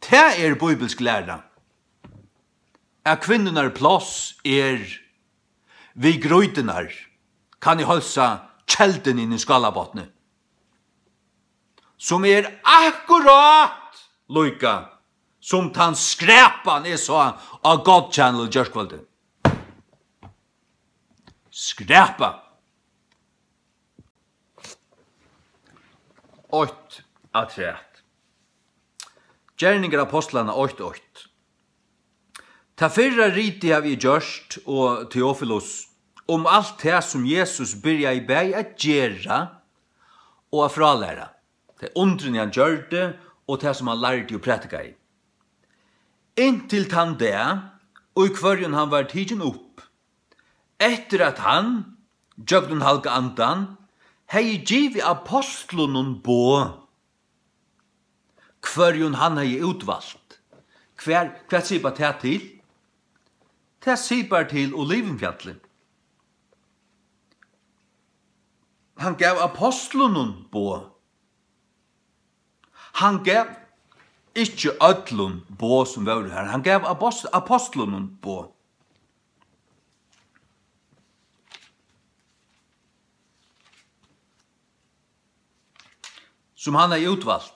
Tað er bíbilsk læra, at kvinnurnar pláss er við grýturnar, kann eg heilsa kelduni inn í Skálabotni, sum er akkurát líka sum tann skrapan eg sá á God Channel í gjárkvøldið. Skrapa. Eitt afturat. Gerningar Ápostlanna eitt eitt. Tað fyrra ritið havi eg gjørt, og Theofilus, um alt tað, sum Jesus byrjaði bæði at gera og at frálæra, tey undrini, hann gjørdi, og tað, sum hann lærdi og prætikaði, inntil tann dag, í hvørjum hann var tikin upp, eftir at hann, gjøgnum Halga Andan, hevði givið ápostlunum boð, hvørjum hann hevði útvalt. Hvar, hvat sipar tað til? Tað sipar til Olivinfjallið. Hann gav ápostlunum boð. Hann gav ikki øllum boð, sum vóru har. Hann gav ápost-, ápostlunum boð. Sum hann hevði útvalt.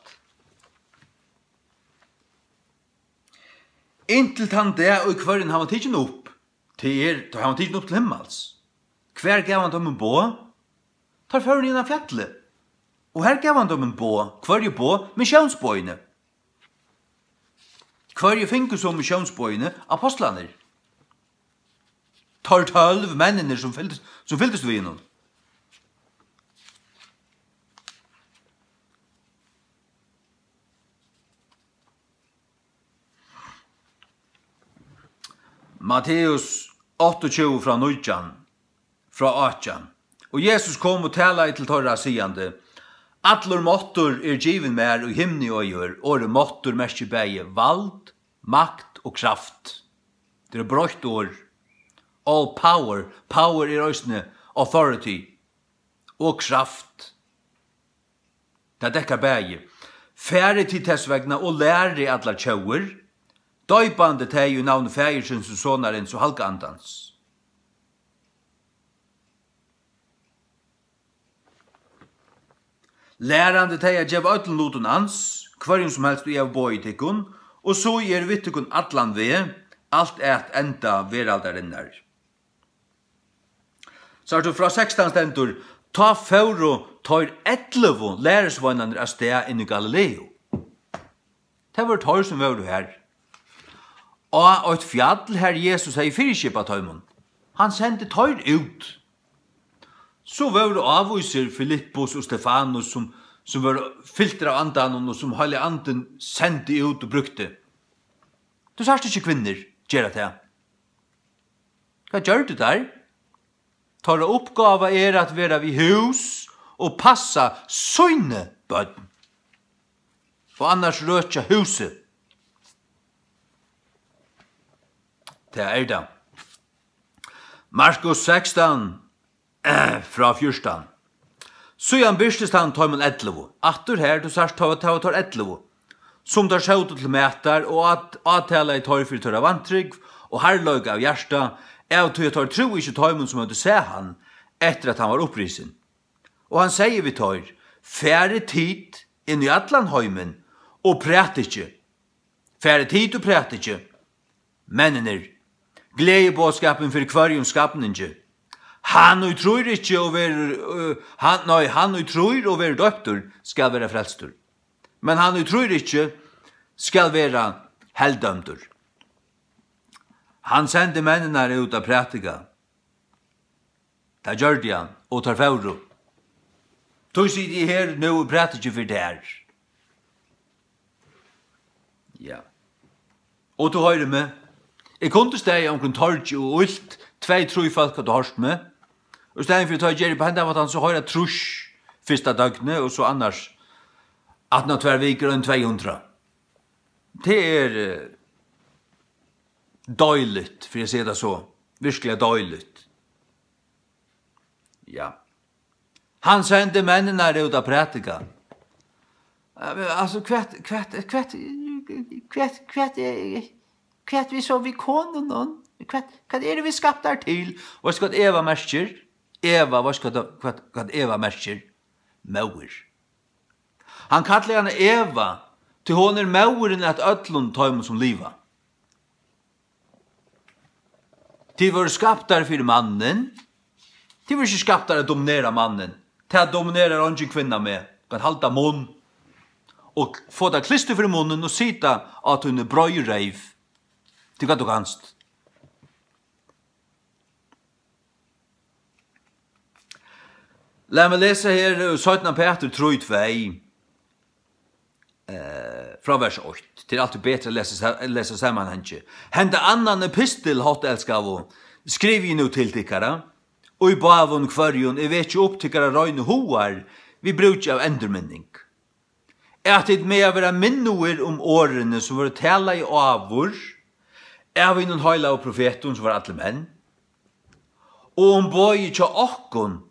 Inntil tann dag, í hvørjum hann var tikin upp, tað er, tá hann var tikin upp til himmals. Hvar gav hann teimum boð? Teir fóru niðan á fjallið. Og har gav hann teimum boð. Hvørji boð? Missiónsboðini. Hvørji fingu so missiónsboðini? Ápostlarnir. Teir tólv menninir, sum fylgdust, sum fylgdust við honum. Matteus áttaogtjúgu frá nítjan, frá átjan. Og Jesus kom og talaði til teirra, sigandi: Allur máttur er givin mær í himni og á jørð. Orðið máttur merkir bæði vald, makt og kraft. Tað er eitt broytt orð. All power. Power er eisini authority og kraft. Tað dekkar bæði. Farið tit tess vegna og lærið allar tjóðir, doypandi tey í navni Faðirsins og Sonarins og Halga Andans. Lærandi tey at geva øllum lutum ans, hvørjum sum helst eg havi boðið tykkum, og so eg eri við tykkum allan veg, alt at enda veraldarinnar. Sært tú, frá sekstan stendur: Tá fóru teir ellivu lærisveinarnir avstað inn í Galileu. Tað vóru teir, sum vóru har. Á eitt fjall, har Jesus hevði fyriskipað teimum. Hann sendi teir út. So vóru ávísir Filippus og Stefanus, sum, sum vóru fyltir av Andanum og sum Heilagi Andin sendi út og brúkti. Tú sært ikki kvinnur gera tað. Hvat gjørdu teir? Teirra uppgáva er at vera við hús og passa síni børn, og annars røkja húsið. Tað er tað. Markus sekstan, eh, frá fjúrtan. Síðan birtist hann teimum ellivu. Aftur her, tú sært, tá, tá var teir ellivu, sum teir sótu til matar, og at, átalaði teir fyri teirra vantrúgv og harðleika av hjarta, av tí at teir trúðu ikki teimum, sum høvdu sæð hann, eftir at hann var upprisin. Og hann segði við teir: Farið tit inn í allan heimin og prætikið. Farið tit og prætikið. Menninir, gleðiboðskapin fyri hvørjum skapningi. Hann, ið trýr ikki og verður, øh, hann, nei, hann, ið trýr og verður doyptur, skal vera frelstur. Men hann, ið trýr ikki, skal vera heldømdur. Hann sendi menninar út at prædika. Tað gjørdi hann, og teir fóru. Tí siti eg her nú og prædiki fyri tær. Ja. Og tú hoyrir meg. Eg kundi staðið í onkrum torgi og ilt, tvey, trý fólk høvdu hoyrt meg. Og í staðin fyri tá eg geri upp á henda mátan, so hoyra trýss fyrsta døgnið, og so annars aftan á tvær vikur ein tvey hundrað. Tað er, eh, deiligt, fyri at siga tað so. Virkiliga deiligt. Ja. Hann sendi menninar út at prædika. Eh, altso, hvat, hvat, hvat, hvat, hvat er, hvat við so við konunum? Hvat, hvat eru vit skaptar til? Veitst hvat Eva merkir? Eva, veitst hvat, hvat, hvat Eva merkir? Móðir. Hann kallar hana Eva, tí hon er móðirin at øllum teimum, sum liva. Tit vóru skaptar fyri mannin. Tit vóru ikki skaptar at dominera mannin. Tað dominerar eingin kvinna meg. Kann halda munn og fáa tað klister fyri munnin og sita á tíni breiðu reyv. Tað er hvat tú kanst. Lat meg lesa her, eh, seinna Pætur trý tvey, eh, frá vers eitt. Tað er altíð betri at lesa sa-, lesa samanhangi. Henda annan epistil, háttelskaðu, skrivi eg nú til tykkara, í báðum hvørjum eg veki upp tykkara reinu hugar við brúki av endurminning. At tit mega vera minnaðir um orðini, sum vóru talað áður av hinum heilagu profetum, sum vóru allir menn, og um boðið hjá okkum,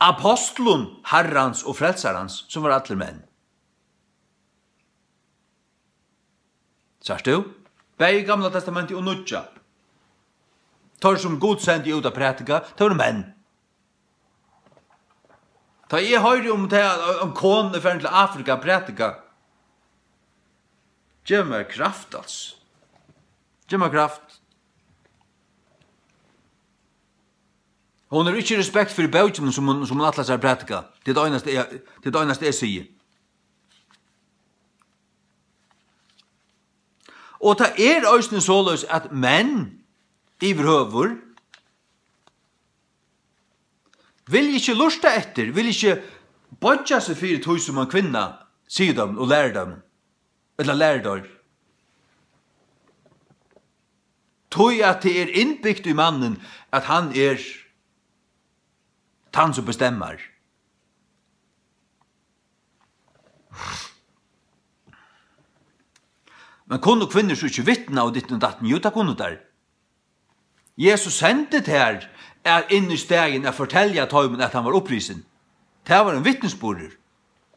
ápostlum Harrans og Frelsarans, sum vóru allir menn. Sært tú? Bæði í Gamla Testamenti og Nýggja. Teir, sum Gud sendi út at prædika, teir vóru menn. Tá eg hoyri um tað, at ein kona er farin til Afrika at prædika, gevur mær kraft, altso. Gevur mær kraft. Hon hevur ikki respekt fyri bókini, sum hon, sum hon ætlar sær at prædika. Tað er tað einasta, eg, tað er tað einasta, eg sigi. Og tað er eisini soleiðis, at menn yvirhøvur vilja ikki lurta eftir, vilja ikki boyggja seg fyri tí, sum ein kvinna sigur teimum og lærir teimum, ella lærir teir. Tí at tað er innbygt í mannin, at hann er tann, sum bestemmar. Men kunnu kvinnur so ikki vitna og ditten og datten? Jú, tað kunnu tær. Jesus sendi tær at inn í staðin at fortelja teimum, at hann var upprisin. Tað var ein vitnisburður.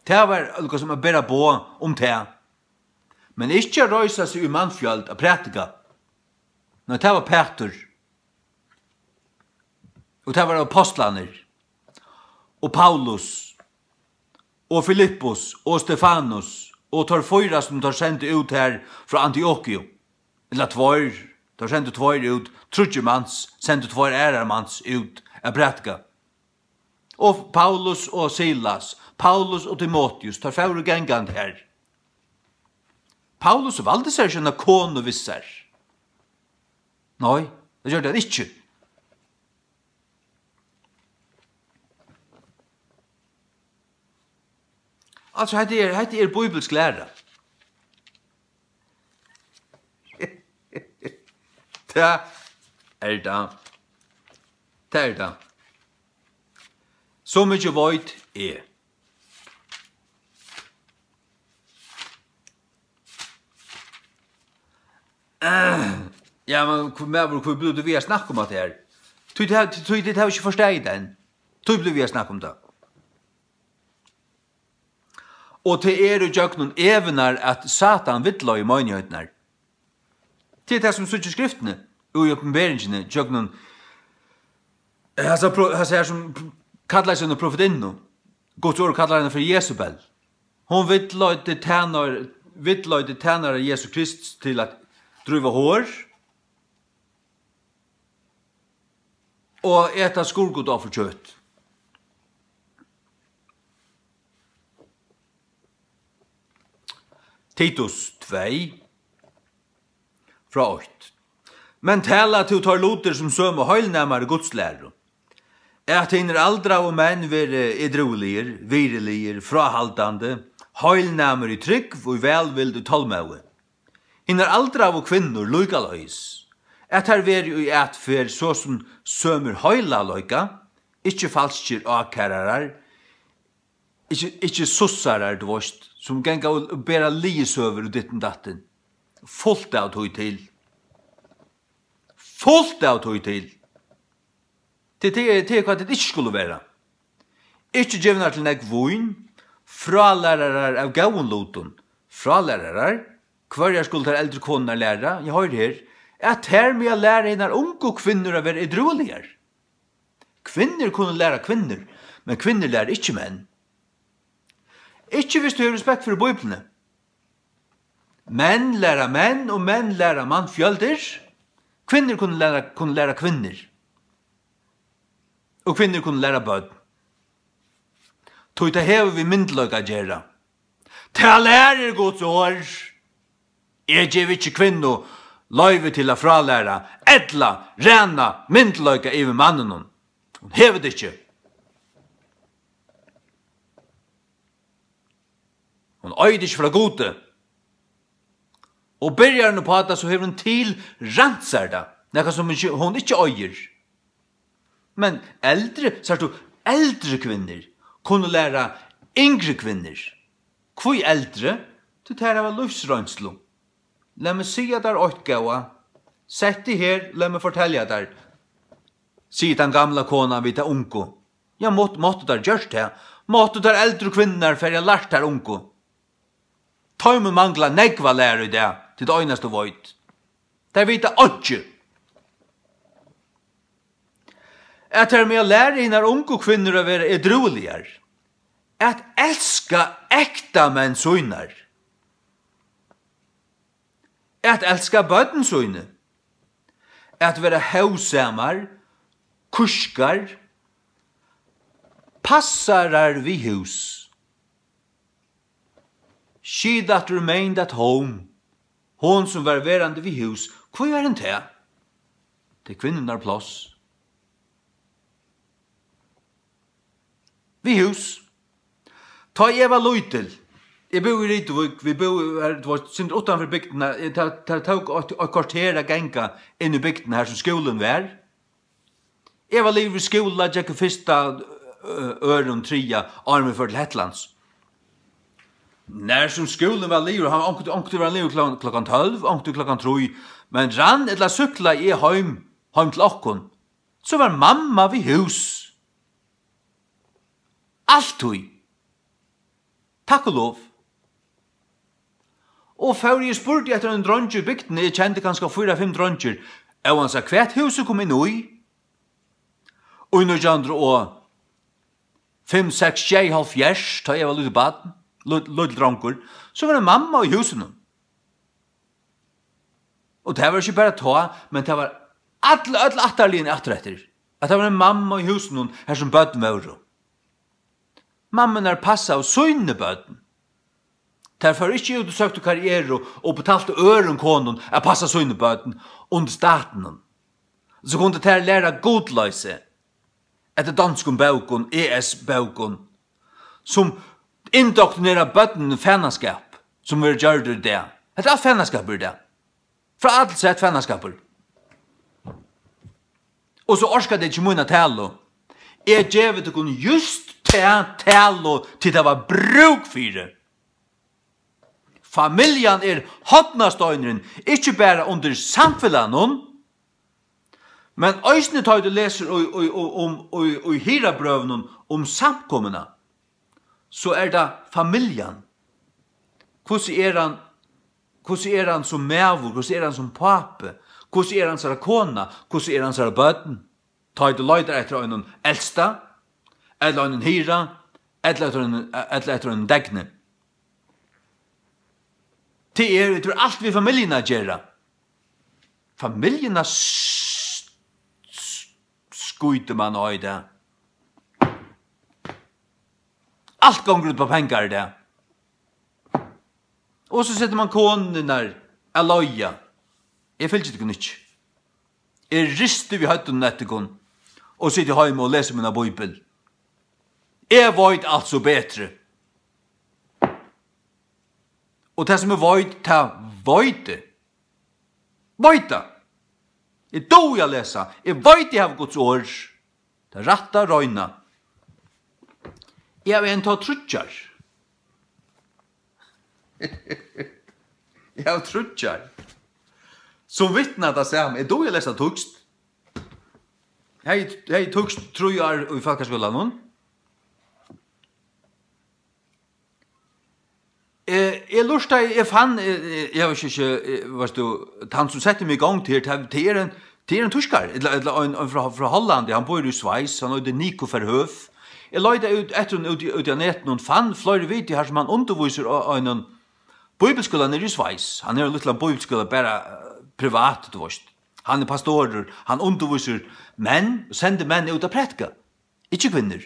Tað var okkurt sum at bera boð um tað. Men ikki at reisa seg í mannfjøld at prædika. Nei, tað var Pætur. Og tað var apostlarnir. Og Paulus. Og Filippus. Og Stefanus. Og teir fýra, sum teir sendu út her frá Antiokiu. Ella tveir. Teir sendu tveir út. Tríggir mans. Sendu tveir aðrar mans út at prædika. Og Paulus og Silas. Paulus og Timoteus. Teir fóru gangandi her. Paulus valdi sær ikki eina konu við sær. Nei, tað gjørdi hann ikki. Altso, hetta er, hetta er bíbilsk læra. Tað er tað. Tað er tað. So mikið veit eg. Ja, men hví, maður, hví blívur tú við at snakka um hatta her? Tí tað, tí, tí, tit hava ikki forstaðið tað enn. Tí blívur við at snakka um tað. Og tað er í gjøgnum evurnar, at Satan villleiðir meinigheitirnar. Tað er tað, sum síggja í Skriftini, í Opinberingini, gjøgnum, eh, hasa pro-, hasa her, sum kallar seg eina profetinnu. Guds orð kallar hana fyri Jesebel. Hon villleiddi tænar-, villleiddi tænarar Jesu Krists til at dríva hor og eta skurðgudaofferkjøt. Titus tvey, frá eitt. Men tala tú teir lutir sum sømu heilnæmari Guds læru, at hinir aldraðu menn verði edrúiligir, virðiligir, fráhaldandi, heilnæmir í trúgv, í vælvild, í tolmóði. Hinar aldraðu kvinnur líkaleiðis, at tær verði í atferð so sum sømir heilagleika, ikki falskir ákærarar, ikki, ikki sussarar, tú veist, sum ganga og bera liðisøgur og ditten datten. Fult av tí til. Fult av tí til. Tað, tað er, tað er hvat tit ikki skulu vera. Ikki givnar til nógv vín, frálærarar av góðum lutum. Frálærarar? Hvørjar skulu tær eldru konurnar læra? Ja, hoyr her, at tær mega læra hinar ungu kvinnur at vera edrueligar. Kvinnur kunnu læra kvinnur, men kvinnur læra ikki menn. Ikki viss tú hevur respekt fyri Bíbliuni. Menn læra menn, og menn læra mannfjøldir. Kvinnur kunnu læra, kunnu læra kvinnur. Og kvinnur kunnu læra børn. Tí tað hevur við myndugleika at gera. Tað lærir Guds orð. Eg gevi ikki kvinnu loyvi til at frálæra ella ræna myndugleika yvir manninum. Hon hevur tað ikki. Hon eigur tað ikki frá Gudi. Og byrjar hon uppá tað, so hevur hon tilrænt sær tað, nakað sum hon ikki, hon ikki eigur. Men eldri, sært tú, eldri kvinnur kunnu læra yngri kvinnur. Hví eldri? Tí tær hava lívsroynslu. Lat meg siga tær eitt, góða. Sett teg her, lat meg fortelja tær, sigur tann gamla konan við ta ungu. Ja, mátt-, máttu tær gjørt tað? Máttu tær eldru kvinnurnar farið at lært tær ungu? Teimum manglar nógva læru í dag, tí tað einasta veit. Tær vita einki. At tær mega læra hinar ungu kvinnur at vera edrueligar. At elska ektamenn sínar. At elska børn síni. At vera hóvsamar, kúskar, passarar við hús. She that remained at home, hon sum var verandi við hús. Hví var hon tað? Tað er kvinnurnar pláss. Við hús. Tá eg var lítil, eg búði í Rituvík, vit búðu, var, tað var sindur uttanfyri bygdina, eh, tað, tað tók eitt, eitt korter at ganga inn í bygdina, har sum skúlin var. Eg var liðugur við skúla, gekk í fyrsta, ø-, øðrum, triðja, áðrenn vit fóru til Hetlands. Nær sum skúlin var liðugur, hann, onkuntíð, onkuntíð var hann liðugur klokkan, klokkan tólv, onkuntíð klokkan trý, men rann ella súkklaði eg heim, heim til okkum, so var mamma við hús. Altíð. Takk og lov. Og fór eg og spurdi eftir einum dreingi í bygdini, eg kendi kanska fýra, fimm dreingir, óansæð hvat húsið kom inn í, í nítjan hundrað og fimm, seks, sjey, hálvfjerðs, tá eg var lítið barn, lít-, lítil drongur, so var ein mamma í húsinum. Og tað var ikki bara tá, men tað var all, øll ættarliðini aftureftir, at tað var ein mamma í húsinum, har sum børn vóru. Mammurnar passaðu síni børn. Tær fóru ikki út og søktu karrieru og betaltu øðrum konum at passa síni børn undir statinum. So kundu tær læra gudloysi eftir donskum bókum, E S bókum, sum indoktrinera børnini fanaskap, sum verður gjørdur í dag. Hetta er alt fanaskapur í dag. Frá A til Z fanaskapur. Og so orka tey ikki mína talu. Eg gevi tykkum júst ta talu, tit hava brúk fyri. Familjan er hornasteinurin, ikki bara undir samfelagnum, men eisini tá tú lesur í, í, í, um, í, í hirðabrøvunum um samkomuna, so er tað familjan. Hvussu er hann, hvussu er hann sum maður, hvussu er hann sum pápi, hvussu er hansara kona, hvussu er hansara børn? Tá ið tú leitar eftir einum elsta, ella einum hirða, ella eftir einum, ella eftir einum degni. Tað er, tað er alt við familjuna at gera. Familjuna s-, s-, skýtur mann á í dag. Alt gongur út á pengar í dag. Og so setur mann konurnar at leiða. Eg fylgi tykkum ikki. Eg risti við høvdinum eftir tykkum og siti heima og lesi mína bíbel. Eg veit altso betri. Og tað sum eg veit, tað veit eg. Veit tað. Eg dugi at lesa. Eg veit, eg havi Guds orð. Tað rætta, reina. Eg havi enntá tríggjar. Eg havi tríggjar sum vitna tað sama. Eg dugi at lesa týskt. Hevði, hevði týskt trý ár í fólkaskúlanum. Eh, Eg lurtaði, eg fann, eg, eg, eg havi ikki, ikki, eh, veitst tú, tann sum setti meg í gongd her, tað, tað er ein, tað er ein týskari, ella, ella ein, ein frá, frá Hollandi, hann býr í Sveis, hann eitur Nico Verhoeff. Eg leitaði út eftir honum úti, úti á netinum, fann fleiri video har sum hann undirvísir á einum bíbliuskúla niðri í Sveis. Hann hevur ein lítlan bíbliuskúla bara, eh, privat, tú veitst. Hann er pastorur, hann undirvísir menn og sendir menn út at prædika, ikki kvinnur.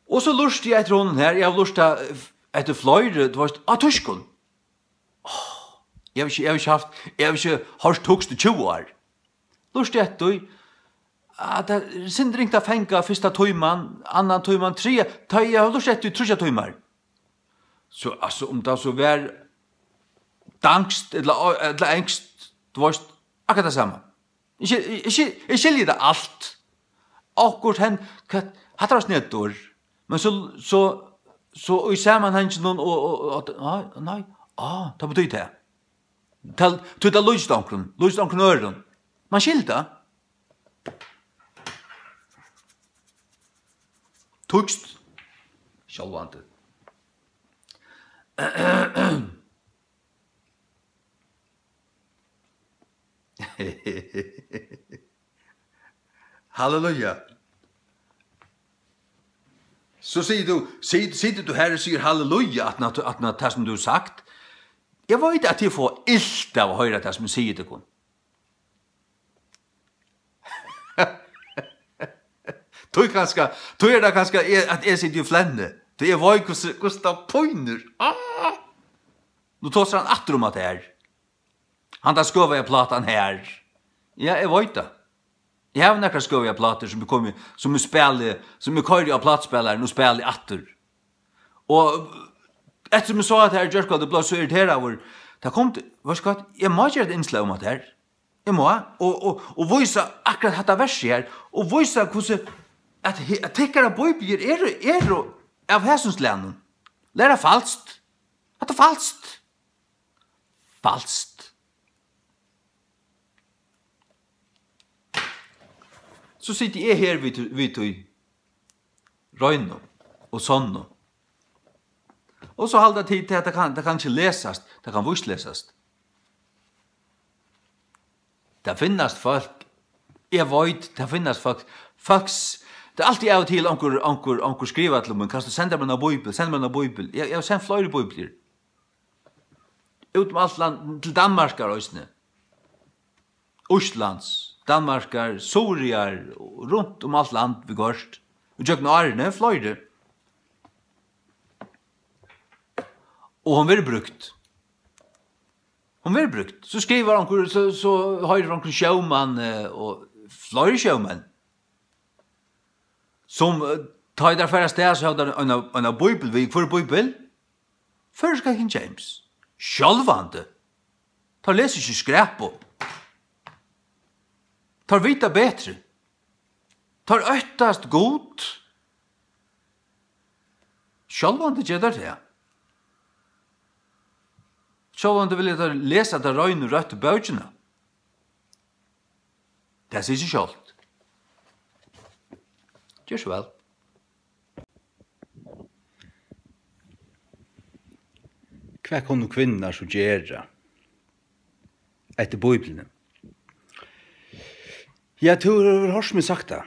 Og so lurti eg eftir honum her, eg havi lurtað eftir fleiri, tú veitst, á týskum. Áh, eg havi ikki, eg havi ikki havt, eg havi ikki hoyrt týskt í tjúgu ár. Lurti eftir tí, at tað er sindur ringt at fanga fyrsta tíman, annan tíman, triðja, tá eg havi lurtað eftir í tríggjar tímar. So, altso, um tað so var danskt ella, ella enskt, tú veitst, akkurát tað sama. Eg skil-, eg skil-, eg skilji tað alt. Okkurt hen-, hvat, hatta var snedigt. Men so, so, so í samanhanginum og, og, og, og, nei, nei, á, tað betýr tað. Tað, tí tað líkist onkrum, líkist onkrum øðrum. Man skilur tað. Týskt. Sjálvandi. Halleluja. So sigur tú, sig-, situr tú her og sigur halleluja, at, at, at tað sum tú hevur sagt. Eg veit, at tit fáa ilt av at hoyra tað, sum eg sigi tykkum. Tí kanska, tí er tað kanska, eg, at eg siti og flenni. Tí eg veit, hvussu, hvussu tað pínir. Ah! Nú tosar hann aftur um at tað er. Handan skøvaða plátan her. Ja, eg veit tað. Eg havi nakrar skøvaðar plátur, sum eg komi, sum eg spæli, sum eg koyri á plátuspælaran og spæli aftur. Og eftir sum eg sá at tað her gjørkvøldið bleiv so irriteraður, tað kom til, veitst tú hvat, eg má gera eitt innslag um at tað her. Eg má, og, og, og vísa akkurát hatta versið her, og vísa hvussu at he-, at tykkara bíbliur eru, eru av hesum slagnum. Læra falskt. Hatta er falskt. Falskt. So siti eg her við, við tí reinu og sonnu. Og so halda tit, at tað kann, tað kann ikki lesast, tað kann víst lesast. Tað finnast fólk, eg veit, tað finnast fólk, fólks, tað er altíð av og til onkur, onkur, onkur skrivar til mín, kanst tú senda mær eina bíbel, send mær eina bíbel. Eg, eg havi sent fleiri bíbliur. Út um alt land, til Danmarkar eisini. Íslands, Danmarkar, Suðuroyar, runt um alt land viðhvørt. Og gjøgnum árini, fleiri. Og hon verður brúkt. Hon verður brúkt. So skrivar onkur, so, so hoyrir onkur sjómann, eh, og fleiri sjómenn, sum, eh, tá ið teir fara avstað, so hava teir eina, eina bíbel við. Hvør er bíbel? Føroyska King James. Sjálvandi. Teir lesa ikki skræpu. Teir vita betri. Teir óttast Gud. Sjálvandi gera teir tað. Sjálvandi vilja teir lesa ta reinu, røttu bókina. Tað sigur seg sjálvt. Ger so væl. Hvat kunnu kvinnurnar so gera eftir Bíbliuni? Ja, tú hevur hoyrt meg sagt tað.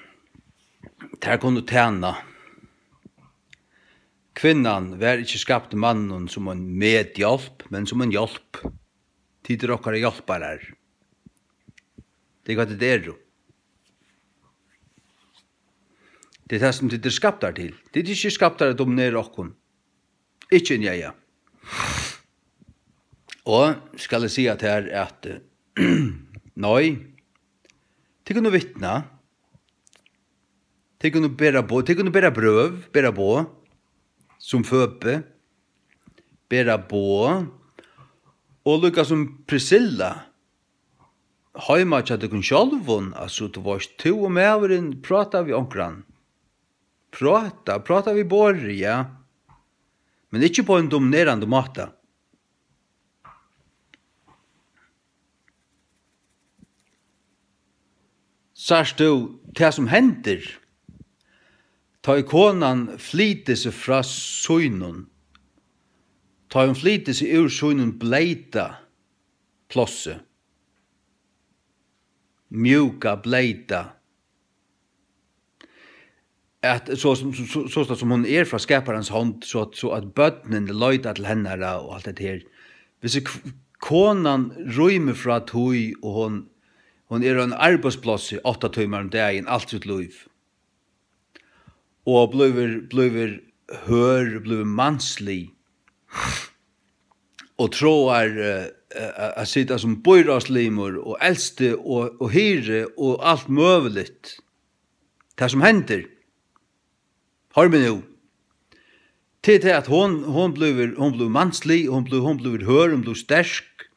Tær kunnu tæna. Kvinnan var ikki skapt manninum sum ein medhjálp, men sum ein hjálp. Tit eru okkara hjálparar. Tað er hvat tit eru. Tað er tað, sum tit eru skaptar til. Tit eru ikki skaptar at dominera okkum. Ikki inni í eiga. Og skal eg siga tær at, eh, nei, tit kunnu vitna, tit kunnu bera boð, tit kunnu bera brøv, bera boð, sum Føbe, bera boð, og líka sum Priscilla, heima hjá tykkum sjálvum, altso, tú veitst, tú og maðurin práta við onkran. Práta, práta við borðið, ja. Men ikki á ein dominerandi máta. Sært tú tað, sum hendir, tá ið konan flytur seg frá sínum, Tá hon flytur seg úr sínum bleyta plássi, mjúka, bleyta, at so sum, so, so, so sum hon er frá skaparans hond, so at, so at børnini leita til hennara og alt hetta her. Hvis k-, konan rýmir frá tí, og hon, hon er á einum arbeiðsplássi átta tímar um dagin alt sítt lív, og blívur, blívur hørð, blívur manslig, og tráar, eh, eh, at sita sum býráðslimur og elsti og, og hirði og alt møguligt. Tað sum hendir, hoyr meg nú, tað er tað, at hon, hon blívur, hon blívur manslig, hon blívur, hon blívur hørð, hon blívur sterk,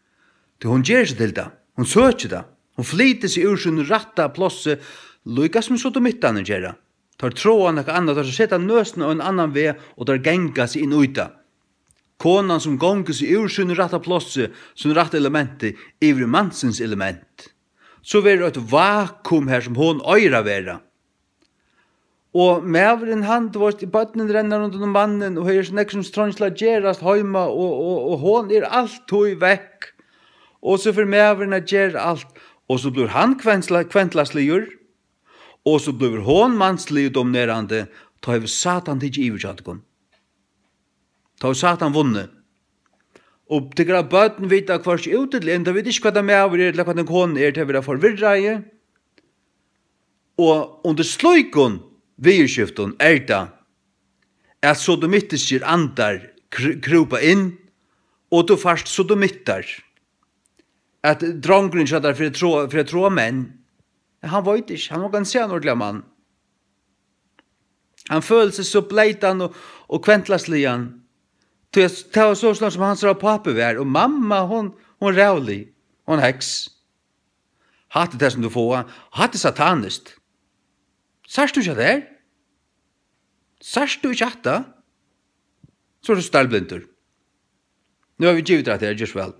tí hon ger seg til tað, hon søkir tað, hon flytur seg úr sínum rætta plássi, líka sum sodomittarnir gera. Teir tráa nakað annað, teir seta nøsina á ein annan veg og teir ganga seg inn í tað. Konan sum gongur seg úr sínum rætta plássi, sínum rætta elementi, yvir í mansins element. So verður eitt vakuum har sum hon eigur at vera. Og maðurin, hann, tú veist, børnini renna rundan um mannin, og her er so nógv sum treingir til at gerast heima, og, og, og hon er altíð vekk. Og so fer maðurin at gera alt, og so blívur hann kvensla-, kvendlasligur, og so blívur hon manslig og dominerandi, tá hevur Satan tikið yvir hjá tykkum. Tá hevur Satan vunnið. Og tykkara børn vita hvørki út ella inn, teir vita ikki, hvat ein maður er, ella hvat ein kona er, tey verða forvirraði. Og undir slíkum viðurskiftum er tað, at sodomittiskir andar kr-, krúpa inn, og tú fært sodomittar, at drongurin hjá tær fer at tráa, fer at tráa menn. Hann veit ikki, hann má kann siga ein ordiligan mann. Hann følir seg so bleytan og, og kvendlasligan. Tí at tað var so, soleiðis sum hansara pápi var, og mamma, hon, hon ræðulig, hon heks. Hatta er tað sum tú fáa, hatta er sataniskt. Sært tú ikki hatta her? Sært tú ikki hatta? So ert tú starblindur. Nú havi eg givið tær hatta her, ger so væl.